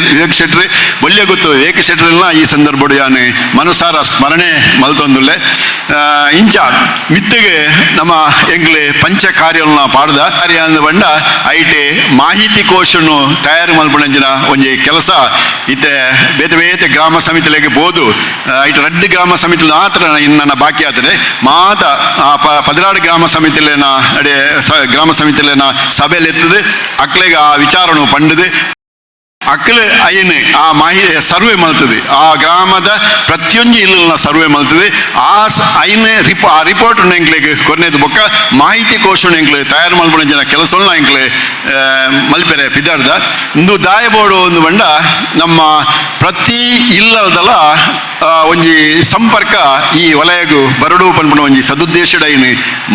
ಬೊಲ್ಯಗುತ್ತು ವಿವೇಕ ಶೆಟ್ರೆಲ್ಲ ಈ ಸಂದರ್ಭಡು ಯಾನೆ ಮನಸಾರ ಸ್ಮರಣೆ ಮಲ್ತೊಂದುಲ್ಲೆ. ಇಂಚ ಮಿತ್ತಿಗೆ ನಮ್ಮ ಎಂಗ್ಲೆ ಪಂಚ ಕಾರ್ಯಗಳನ್ನ ಪಾಡ್ದ ಕಾರ್ಯ ಅಂದ ಬಂಡ ಐಟೆ ಮಾಹಿತಿ ಕೋಶನ್ನು ತಯಾರು ಮಲ್ಪುನಂಚಿನ ಒಂಜಿ ಕೆಲಸ ಇತ್ತೆ ಬೇತೆ ಬೇತೆ ಗ್ರಾಮ ಸಮಿತಿಲೆಗೆ ಬೋದು. ಐಟ್ ರಡ್ಡು ಗ್ರಾಮ ಸಮಿತಿ ಮಾತ್ರ ಇನ್ನ ಬಾಕಿ ಆತದೆ. ಮಾತ 16 ಗ್ರಾಮ ಸಮಿತಿಲೇನ ಅಡೆ ಗ್ರಾಮ ಸಮಿತಿಲೇನ ಸಭೆಯಲ್ಲಿ ಎತ್ತದು ಅಕ್ಲೆಗೆ ಆ ವಿಚಾರವನ್ನು ಪಂಡದು ಅಕ್ಲೆ ಐನ್ ಆ ಮಾಹಿ ಸರ್ವೆ ಮಲ್ತದೆ. ಆ ಗ್ರಾಮದ ಪ್ರತಿಯೊಂದು ಇಲ್ಲನ ಸರ್ವೆ ಮಲ್ತದೆ. ಆ ಐನ್ ಆ ರಿಪೋರ್ಟ್ ಎಂಕ್ಲೆಗ್ ಕೊರ್ನೇದು ಬೊಕ್ಕ ಮಾಹಿತಿ ಕೋಶನ ಎಂಕ್ಲೆ ತಯಾರು ಮಲ್ಪುನ ಜನ ಕೆಲಸನ ಎಂಕ್ಲೆ ಮಲ್ಪೆರೆ ಪಿದಾರ್ದ. ಇಂದು ದಾಯಬೋಡು ಒಂದು ಬಂಡ ನಮ್ಮ ಪ್ರತಿ ಇಲ್ಲದಲ್ಲ ಒಂಜಿ ಸಂಪರ್ಕ ಈ ವಲಯಗು ಬರಡು ಪನ್ಪುನ ಒಂಜಿ ಸದುದ್ದೇಶದ ಐನ್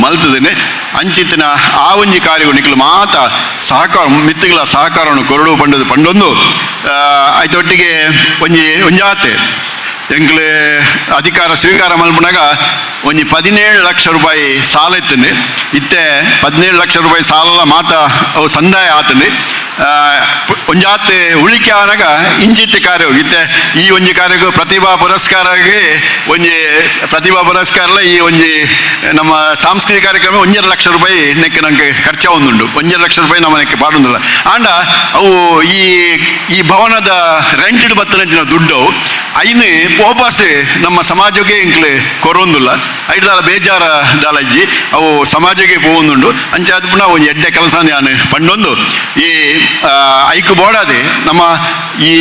ಮಲ್ತದೇನೆ. ಅಂಚಿತನ ಆ ಒಂಜಿ ಕಾರ್ಯಗಳು ನಿಕ್ಲು ಮಾತ ಸಹಕಾರ ಮಿತ್ತುಗಳ ಸಹಕಾರವನ್ನು ಕೊರಡು ಪಂಡದು ಪಂಡೊಂದು ಐತೊಟ್ಟಿಗೆ ಒಂಜಿ ಒಂಜಾತೆ ಎಂಕ್ಲೆ ಅಧಿಕಾರ ಸ್ವೀಕಾರ ಮಲ್ಪುನಾಗ ಒಂಜಿ 17 ಲಕ್ಷ ರೂಪಾಯಿ ಸಾಲ ಇತ್ತಂಡೆ. ಇತ್ತೆ 17 ಲಕ್ಷ ರೂಪಾಯಿ ಸಾಲ ಮಾತ ಅವು ಸಂದಾಯ ಆತಂಡೆ. ಒಂಜಾತೆ ಉಳಿಕೆ ಆನಾಗ ಇಂಜಿತ್ತೆ ಕಾರ್ಯ ಇತ್ತೆ ಈ ಒಂಜಿ ಕಾರ್ಯಕ್ಕೆ ಪ್ರತಿಭಾ ಪುರಸ್ಕಾರಕ್ಕೆ ಒಂಜಿ ಪ್ರತಿಭಾ ಪುರಸ್ಕಾರ ಈ ಒಂಜಿ ನಮ್ಮ ಸಾಂಸ್ಕೃತಿಕ ಕಾರ್ಯಕ್ರಮ 1.5 ಲಕ್ಷ ರೂಪಾಯಿ ನೆಕ್ಕೆ ನಂಗೆ ಖರ್ಚ ಒಂದುಂಡು. 1.5 ಲಕ್ಷ ರೂಪಾಯಿ ನಮ್ಮ ನೆಕ್ಕೆ ಪಾಡೊಂದಿಲ್ಲ. ಆಂಡ ಅವು ಈ ಈ ಭವನದ ರೆಂಟೆಡ್ ಬತ್ತನಂಚಿನ ದುಡ್ಡು ಐನು ವಾಪಸ್ ನಮ್ಮ ಸಮಾಜಕ್ಕೆ ಇಂಕ್ಲೆ ಕೊರೊಂದುಲ್ಲ. ಐದಾಲ ಬೇಜಾರ ದಾಲಜ್ಜಿ ಅವು ಸಮಾಜಕ್ಕೆ ಪೋವೊಂದುಂಡು. ಅಂಚಾದ ಪುನಃ ಒಂಜಿ ಎಡ್ಡೆ ಕೆಲಸ ಯಾನು ಪಂಡೊಂದು ಈ ಐಕು ಬೋಡಾದೆ ನಮ್ಮ ಈ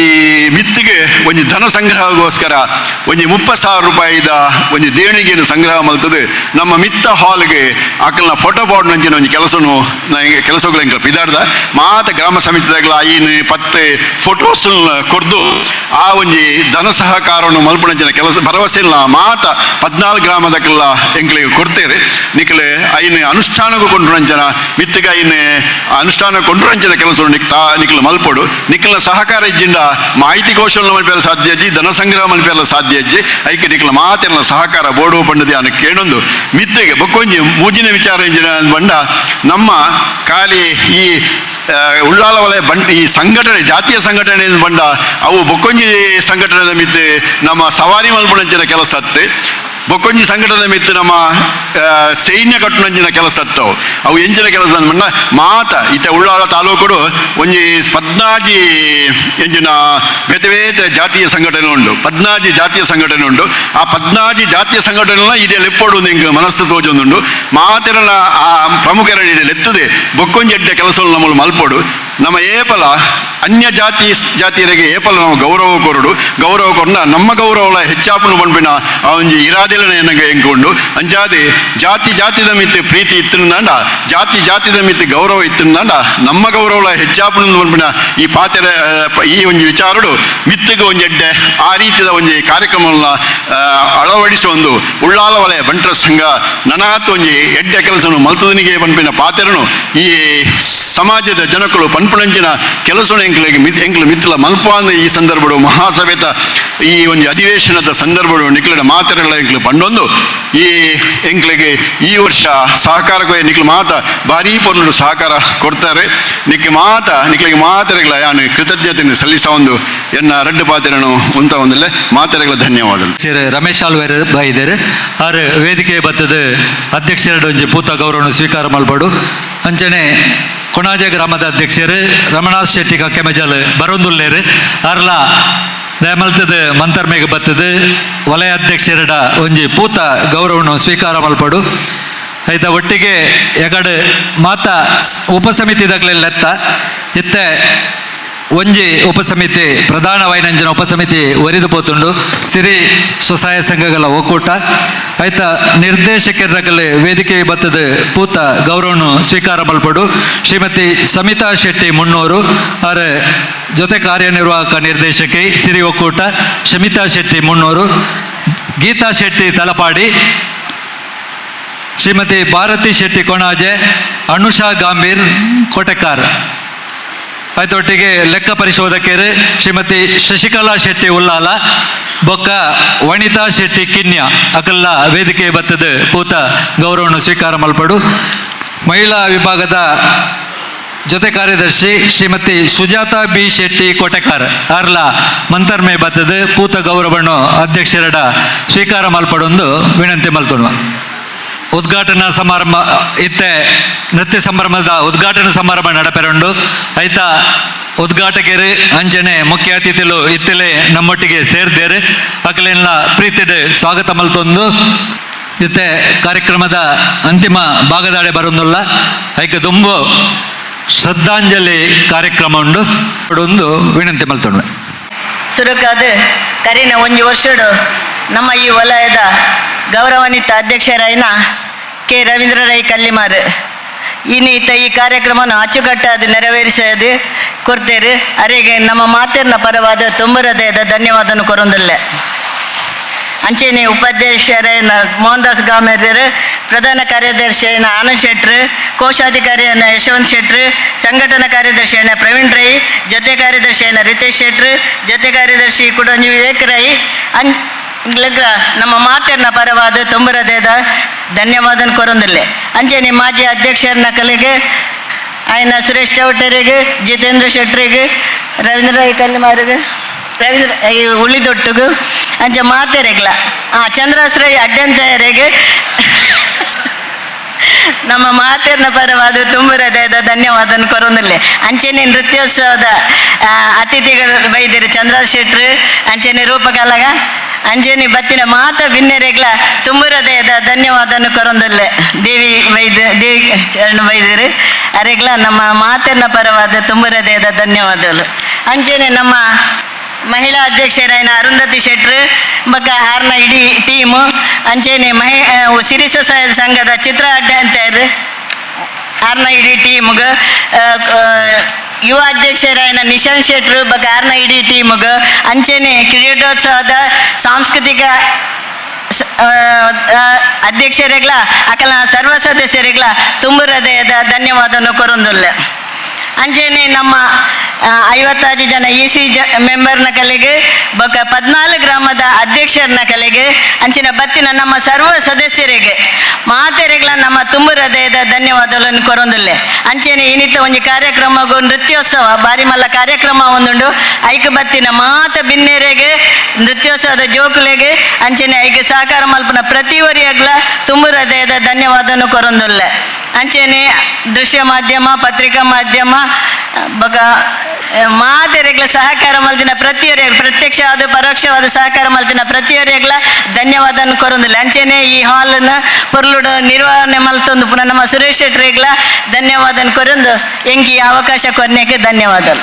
ಮಿತ್ತಿಗೆ ಒಂಜಿ ಧನ ಸಂಗ್ರಹಗೋಸ್ಕರ ಒಂಜಿ 30,000 ರೂಪಾಯಿದ ಒಂಜಿ ದೇಣಿಗೆಯನ್ನು ಸಂಗ್ರಹ ಮಲ್ತದೆ ನಮ್ಮ ಮಿತ್ತ ಹಾಲ್ಗೆ ಅಕಲ್ನ ಫೋಟೋ ಬೋರ್ಡ್ ನಂಚಿನ ಒಂಜಿ ಕೆಲಸನು ಕೆಲಸಗಳು ಎಂಕಲ್ ಪಿದಾರ್ದ ಮಾತ ಗ್ರಾಮ ಸಮಿತಿದಾಗಲ 5 10 ಫೋಟೋಸ್ ಕೊರ್ದು ಆ ಒಂಜಿ ಧನ ಸಹಕಾರವನ್ನು ಮಲ್ಪುನಂಚಿನ ಕೆಲಸ ಭರವಸೆ ಇಲ್ಲ ಮಾತ 14 ಗ್ರಾಮದಕ್ಕೆಲ್ಲ ಎಂಕ್ಲಿಗೆ ಕೊಡ್ತೇವೆ. ನಿಕ್ಲೆ ಐನು ಅನುಷ್ಠಾನಕ್ಕೂ ಕೊಂಡ್ರಂಚನ ಮಿತ್ತಿಗೆ ಐನು ಅನುಷ್ಠಾನ ಕೊಂಡ್ರಂಚನ ಕೆಲಸ ನಿಕ್ಲ ಮಲ್ಪೊಡು. ನಿಕ್ಲ ಸಹಕಾರ ಇಜ್ಜಿಂಡ ಅಜ್ಜಿಂಡ ಮಾಹಿತಿ ಕೌಶಲ್ಯ ಮಲ್ಪೆಲ್ಲ ಸಾಧ್ಯ ಅಜ್ಜಿ, ಧನ ಸಂಗ್ರಹ ಮಲ್ಪೆಲ್ಲ ಸಾಧ್ಯ ಅಜ್ಜಿ. ಐಕೆ ನಿಕ್ಲ ಮಾತೆಲ್ಲ ಸಹಕಾರ ಬೋಡು ಪಂಡದಿ ಅನ್ನ ಕೇಣೊಂದು ಮಿತ್ತಿಗೆ ಬೊಕ್ಕೊಂಜಿ ಮೂಜಿನ ವಿಚಾರ ಇಂಜಿನ ಬಂಡ ನಮ್ಮ ಖಾಲಿ ಈ ಉಳ್ಳಾಲ ವಲಯ ಬಂಡ ಈ ಸಂಘಟನೆ ಜಾತಿಯ ಸಂಘಟನೆ ಬಂಡ ಅವು ಬೊಕ್ಕೊಂಜಿ ಸಂಘಟನೆ ಮಿತ್ತು ನಮ್ಮ ಸವಾರಿ ಮಲ್ಪುಣಂಚಿನ ಕೆಲಸ ಅತ್ತೆ, ಬೊಕ್ಕೊಂಜಿ ಸಂಘಟನೆ ಮಿತ್ತು ನಮ್ಮ ಸೈನ್ಯ ಕಟ್ಟುನಂಚಿನ ಕೆಲಸ ಅತ್ತವು. ಅವು ಎಂಚಿನ ಕೆಲಸ ಅಂದ್ಮಣ್ಣ ಮಾತ ಇತ್ತ ಉಳ್ಳಾಲ ತಾಲೂಕುಡು ಒಂಜಿ ಪದ್ನಾಜಿ ಎಂಜಿನ ಬೇತೆ ಬೇತೆ ಜಾತಿಯ ಸಂಘಟನೆ ಉಂಡು, ಪದ್ನಾಜಿ ಜಾತಿಯ ಸಂಘಟನೆ ಉಂಡು. ಆ ಪದ್ನಾಜಿ ಜಾತಿಯ ಸಂಘಟನೆ ಇಡೀ ಲೆಪ್ಪೊಡು ನಿಂಗೆ ಮನಸ್ಸು ತೋಜೊಂದುಂಡು. ಮಾತೆರಲ ಆ ಪ್ರಮುಖರ ಇಡೀ ಎತ್ತದೆ ಬೊಕ್ಕೊಂಜಿ ಎಡ್ಡೆ ಕೆಲಸವನ್ನು ನಮ್ಮನ್ನು ಮಲ್ಪೊಡು. ನಮ್ಮ ಏಪಲ ಅನ್ಯ ಜಾತಿ ಜಾತಿಯರಿಗೆ ಏಪಲ ನಾವು ಗೌರವ ಕೊರಡು, ಗೌರವ ಕೊರಡ ನಮ್ಮ ಗೌರವಲ ಹೆಚ್ಚಾಪುನು ಪನ್ಪಿನ ಆ ಒಂಜಿ ಇರಾದೆಲನ ನನಗೆ ಎಂಕೊಂಡು ಅಂಚಾದೆ ಜಾತಿ ಜಾತಿದ ಮಿತ್ತು ಪ್ರೀತಿ ಇತ್ತಿಂದಾಂಡ, ಜಾತಿ ಜಾತಿದ ಮಿತ್ತು ಗೌರವ ಇತ್ತಿಂದಾಂಡ ನಮ್ಮ ಗೌರವಲ ಹೆಚ್ಚಾಪುನು ಪನ್ಪಿನ ಈ ಪಾತೆರ ಈ ಒಂಜಿ ವಿಚಾರಡು ಮಿತ್ತಿಗೆ ಒಂಜಿ ಎಡ್ಡೆ ಆ ರೀತಿಯ ಒಂಜಿ ಕಾರ್ಯಕ್ರಮವನ್ನು ಅಳವಡಿಸುವ ಒಂದು ಉಳ್ಳಾಲ ವಲಯ ಬಂಟರ ಸಂಘ ನನಾತ್ ಒಂಜಿ ಎಡ್ಡೆ ಕೆಲಸನು ಮಲ್ತದನಿಗೆ ಪನ್ಪಿನ ಪಾತೆರನು ಈ ಸಮಾಜದ ಜನಕುಲು ಪನ್ಪುಣಂಚಿನ ಕೆಲಸನು ಎಂಕ್ಲೆಗ್ ಎಂಕ್ಲು ಮಿತ್ತಲ ಮಲ್ಪಾಂದ ಈ ಸಂದರ್ಭಡು ಮಹಾಸಭೆತ ಈ ಒಂದು ಅಧಿವೇಶನದ ಸಂದರ್ಭಡು ನಿಕ್ಲಡ ಮಾತೆರಗಳ ಎಂಕ್ಲು ಪಂಡೊಂದು ಈ ಎಂಕ್ಲೆಗೆ ಈ ವರ್ಷ ಸಹಕಾರಕ್ಕೆ ನಿಕ್ಲು ಮಾತ ಭಾರೀ ಪೊರ್ಲು ಸಹಕಾರ ಕೊಡ್ತಾರೆ. ನಿಕ್ಕೆ ಮಾತ ನಿಕ್ಲಿಗೆ ಮಾತೆರೆಗಳ ಯಾನು ಕೃತಜ್ಞತೆಯನ್ನು ಸಲ್ಲಿಸ ಒಂದು ಎನ್ನ ರಡ್ಡು ಪಾತೆರನು ಉಂತ ಒಂದಿಲ್ಲ ಮಾತೆರೆಗಳ ಧನ್ಯವಾದಗಳು. ಶ್ರೀ ರಮೇಶ್ ಆಳ್ವೇರ್ ಬೈದೇರು ಆರು ವೇದಿಕೆ ಬತ್ತದ ಅಧ್ಯಕ್ಷರ ಒಂಜಿ ಪೂತ ಗೌರವವನ್ನು ಸ್ವೀಕಾರ ಮಲ್ಪಡು. ಅಂಚನೆ ಕೊಣಾಜೆ ಗ್ರಾಮದ ಅಧ್ಯಕ್ಷರು ರಮಣಾಥ್ ಶೆಟ್ಟಿ ಕಕ್ಕೆಮಜಲ್ ಬರೊಂದುಲ್ಲೇರು ಅರ್ಲ ದಯಮಲ್ತದ ಮಂತರ್ಮೇಗ ಬತ್ತದ ವಲಯ ಅಧ್ಯಕ್ಷರಡ ಒಂಜಿ ಪೂತ ಗೌರವವನ್ನು ಸ್ವೀಕಾರ ಮಲ್ಪಡು. ಐತ ಒಟ್ಟಿಗೆ ಎಗಡು ಮಾತ ಉಪಸಮಿತಿದಾಗಲೆಲ್ಲ ಇತ್ತೆ ಒಂಜಿ ಉಪಸಮಿತಿ ಪ್ರಧಾನ ವೈನಂಜನ ಉಪಸಮಿತಿ ಒರಿದು ಪೋತುಂಡು ಸಿರಿ ಸ್ವಸಹಾಯ ಸಂಘಗಳ ಒಕ್ಕೂಟ. ಆಯ್ತ ನಿರ್ದೇಶಕರಗಲೆ ವೇದಿಕೆ ಬತ್ತದ ಪೂತ ಗೌರವವನ್ನು ಸ್ವೀಕಾರ ಮಲ್ಪಡು. ಶ್ರೀಮತಿ ಸಮಿತಾ ಶೆಟ್ಟಿ ಮುನ್ನೂರು ಅವರ ಜೊತೆ ಕಾರ್ಯನಿರ್ವಾಹಕ ನಿರ್ದೇಶಕಿ ಸಿರಿ ಒಕ್ಕೂಟ ಶಮಿತಾ ಶೆಟ್ಟಿ ಮುನ್ನೂರು, ಗೀತಾ ಶೆಟ್ಟಿ ತಲಪಾಡಿ, ಶ್ರೀಮತಿ ಭಾರತಿ ಶೆಟ್ಟಿ ಕೊಣಾಜೆ, ಅನುಷಾ ಗಾಂಭೀರ್ ಕೋಟೆಕಾರ್. ಆಯ್ತೊಟ್ಟಿಗೆ ಲೆಕ್ಕ ಪರಿಶೋಧಕರು ಶ್ರೀಮತಿ ಶಶಿಕಲಾ ಶೆಟ್ಟಿ ಉಲ್ಲಾಲ, ಬೊಕ್ಕ ವನಿತಾ ಶೆಟ್ಟಿ ಕಿನ್ಯ ಅಕಲ್ಲ ವೇದಿಕೆ ಬತ್ತದ ಪೂತ ಗೌರವವನ್ನು ಸ್ವೀಕಾರ ಮಲ್ಪಡು. ಮಹಿಳಾ ವಿಭಾಗದ ಜೊತೆ ಕಾರ್ಯದರ್ಶಿ ಶ್ರೀಮತಿ ಸುಜಾತಾ ಬಿ ಶೆಟ್ಟಿ ಕೋಟೆಕಾರ್ ಅರ್ಲ ಮಂತರ್ಮೆ ಬತ್ತದ ಪೂತ ಗೌರವವನ್ನು ಅಧ್ಯಕ್ಷರಡ ಸ್ವೀಕಾರ ಮಲ್ಪಡೊಂದು ವಿನಂತಿ ಮಲ್ತೊಣ. ಉದ್ಘಾಟನಾ ಸಮಾರಂಭ ಇತ್ತೆ ನೃತ್ಯ ಸಂಭ್ರಮದ ಉದ್ಘಾಟನಾ ಸಮಾರಂಭ ನಡಪೆರುಂಡು. ಐತ ಉದ್ಘಾಟಕರು ಅಂಚನೆ ಮುಖ್ಯ ಅತಿಥಿಲು ಇತ್ತಲೇ ನಮ್ಮೊಟ್ಟಿಗೆ ಸೇರ್ದೇರು ಅಕಲೆಲ್ಲ ಪ್ರೀತಿಡ್ ಸ್ವಾಗತ ಮಲ್ತೊಂದು ಇತ್ತೆ ಕಾರ್ಯಕ್ರಮದ ಅಂತಿಮ ಭಾಗದಾಡೆ ಬರೋದಿಲ್ಲ. ಐಕ ದುಂಬು ಶ್ರದ್ಧಾಂಜಲಿ ಕಾರ್ಯಕ್ರಮ ಉಂಡು ಒಂದು ವಿನಂತಿ ಮಲ್ತೊಂಡು. ಸುರುಕಾದ ಕರಿನ ಒಂಜಿ ವರ್ಷಡು ನಮ್ಮ ಈ ವಲಯದ ಗೌರವಾನ್ವಿತ ಅಧ್ಯಕ್ಷರಾಯಿನ ಕೆ ರವೀಂದ್ರ ರೈ ಕಲ್ಲಿಮಾರ್ ಇನ್ನೀತ ಈ ಕಾರ್ಯಕ್ರಮವನ್ನು ಅಚ್ಚುಕಟ್ಟಾದ ನೆರವೇರಿಸದು ಕೊಡ್ತೇರು. ಅರೆಗೆ ನಮ್ಮ ಮಾತಿನ ಪರವಾದ ತುಂಬ ಹೃದಯದ ಧನ್ಯವಾದನ ಕೊರೊಂದಿಲ್ಲ. ಅಂಚೆನೆ ಉಪಾಧ್ಯಕ್ಷರಾಯನ ಮೋಹನ್ ದಾಸ್ ಗಾಮೇದರು, ಪ್ರಧಾನ ಕಾರ್ಯದರ್ಶಿಯನ ಆನಂದ್ ಶೆಟ್ರು, ಕೋಶಾಧಿಕಾರಿಯನ್ನ ಯಶವಂತ್ ಶೆಟ್ರು, ಸಂಘಟನಾ ಕಾರ್ಯದರ್ಶಿಯನ್ನ ಪ್ರವೀಣ್ ರೈ, ಜೊತೆ ಕಾರ್ಯದರ್ಶಿಯನ್ನ ರಿತೇಶ್ ಶೆಟ್ರು, ಜೊತೆ ಕಾರ್ಯದರ್ಶಿ ಕೂಡ ವಿವೇಕ್ ರೈ ಅನ್ ನಮ್ಮ ಮಾತಿನ ಪರವಾದ ತುಂಬ ಹೃದಯದ ಧನ್ಯವಾದನ ಕೊರೊಂದಿಲ್ಲ. ಅಂಚೆನೆ ಮಾಜಿ ಅಧ್ಯಕ್ಷರನ್ನ ಕಲೆಗೆ ಆಯನ ಸುರೇಶ್ ಚೌಟರಿಗೆ, ಜಿತೇಂದ್ರ ಶೆಟ್ರಿಗೆ, ರವೀಂದ್ರ ರೈ ಕಲ್ಲಿಮಾರಿಗೆ, ರವೀಂದ್ರ ಈ ಉಳಿದೊಟ್ಟುಗು ಅಂಚ ಮಾತೆರೆಗ್ಲ ಚಂದ್ರಾಶ್ರಯ ಅಡ್ಡಂತೆರೆಗೆ ನಮ್ಮ ಮಾತೆರ್ನ ಪರವಾದ ತುಂಬ ಹೃದಯದ ಧನ್ಯವಾದನ ಕೊರೊಂದಿಲ್ಲ. ಅಂಚೆನೆ ನೃತ್ಯೋತ್ಸವದ ಅತಿಥಿಗಳು ಬೈದಿರು ಚಂದ್ರಾಜ್ ಶೆಟ್ರು, ಅಂಚೆನೆ ರೂಪಕಲಗ, ಅಂಚೆನೆ ಬತ್ತಿನ ಮಾತ ಬಿನ್ನೆರೆಗ್ಲ ತುಂಬ ಹೃದಯದ ಧನ್ಯವಾದನ ಕೊರೊಂದಿಲ್ಲ. ದೇವಿ ಬೈದ ದೇವಿ ಚರಣ ಬೈದಿರು ಅರೆಗ್ಲ ನಮ್ಮ ಮಾತೆರ್ನ ಪರವಾದ ತುಂಬ ಹೃದಯದ ಧನ್ಯವಾದಗಳು. ಅಂಚೆನೆ ನಮ್ಮ ಮಹಿಳಾ ಅಧ್ಯಕ್ಷರಾಯನ ಅರುಂಧತಿ ಶೆಟ್ರು ಬೊಕ್ಕ ಆರ್ನ ಇಡೀ ಟೀಮು, ಅಂಚೆನೆ ಸಿರಿ ಸ್ವಸಹಾಯ ಸಂಘದ ಚಿತ್ರ ಅಡ್ಡ ಅಂತ ಆರ್ನ ಇಡೀ ಟೀಮ್ಗೆ, ಯುವ ಅಧ್ಯಕ್ಷರಾಯನ ನಿಶಾಂತ್ ಶೆಟ್ರು ಬೊಕ್ಕ ಆರ್ನ ಇಡೀ ಟೀಮ್ಗೆ, ಅಂಚೆನೆ ಕ್ರೀಡೋತ್ಸವದ ಸಾಂಸ್ಕೃತಿಕ ಅಧ್ಯಕ್ಷರಿಗ್ಲ ಅಕಲ ಸರ್ವ ಸದಸ್ಯರಿಗ್ಲ ತುಂಬ ಹೃದಯದ ಧನ್ಯವಾದನ ಕೊರೊಂದುಲ್ಲ. ಅಂಚೆನೆ ನಮ್ಮ 55 ಜನ ಇ ಸಿ ಜ ಮೆಂಬರ್ನ ಕಲೆಗೆ ಬೊಕ 14 ಗ್ರಾಮದ ಅಧ್ಯಕ್ಷರನ ಕಲೆಗೆ ಅಂಚಿನ ಬತ್ತಿನ ನಮ್ಮ ಸರ್ವ ಸದಸ್ಯರಿಗೆ ಮಾತೆರೆಗ್ಲ ನಮ್ಮ ತುಂಬು ಹೃದಯದ ಧನ್ಯವಾದಗಳನ್ನು ಕೊರೊಂದುಲ್ಲೆ. ಅಂಚೆನೆ ಇನಿತ ಒಂಜಿ ಕಾರ್ಯಕ್ರಮಗು ನೃತ್ಯೋತ್ಸವ ಬಾರಿ ಮಲ್ಲ ಕಾರ್ಯಕ್ರಮ ಒಂದುಂಡು. ಐಕ್ ಬತ್ತಿನ ಮಾತ ಬಿನ್ನೆರೆಗೆ, ನೃತ್ಯೋತ್ಸವದ ಜೋಕುಲೆಗೆ, ಅಂಚೆನೆ ಐಕ್ ಸಹಕಾರ ಮಲ್ಪುನ ಪ್ರತಿ ಒರಿಯಗ್ಲ ತುಂಬು ಹೃದಯದ ಧನ್ಯವಾದನು ಕೊರೊಂದುಲ್ಲೆ. ಅಂಚೆನೆ ದೃಶ್ಯ ಮಾಧ್ಯಮ, ಪತ್ರಿಕಾ ಮಾಧ್ಯಮ ಬೊಕ ಮಾತೆರೆಗ್ಲ ಸಹಕಾರ ಮಲ್ದಿನ ಪ್ರತಿಯೊರಿಯಗ್, ಪ್ರತ್ಯಕ್ಷವಾದ ಪರೋಕ್ಷವಾದ ಸಹಕಾರ ಮಲ್ದಿನ ಪ್ರತಿಯೊರಿಯಗ್ಲ ಧನ್ಯವಾದನ ಕೊರೊಂದುಲ್ಲೆ. ಅಂಚೆನೆ ಈ ಹಾಲ್ನ ಪೊರ್ಲುಡು ನಿರ್ವಹಣೆ ಮಲ್ತೊಂದು ಪುನಃ ನಮ್ಮ ಸುರೇಶ್ ಶೆಟ್ರೆಗ್ಲ ಧನ್ಯವಾದನ ಕೊರೊಂದು ಎಂಕಿ ಅವಕಾಶ ಕೊರ್ನೆಗೆ ಧನ್ಯವಾದಗಳು.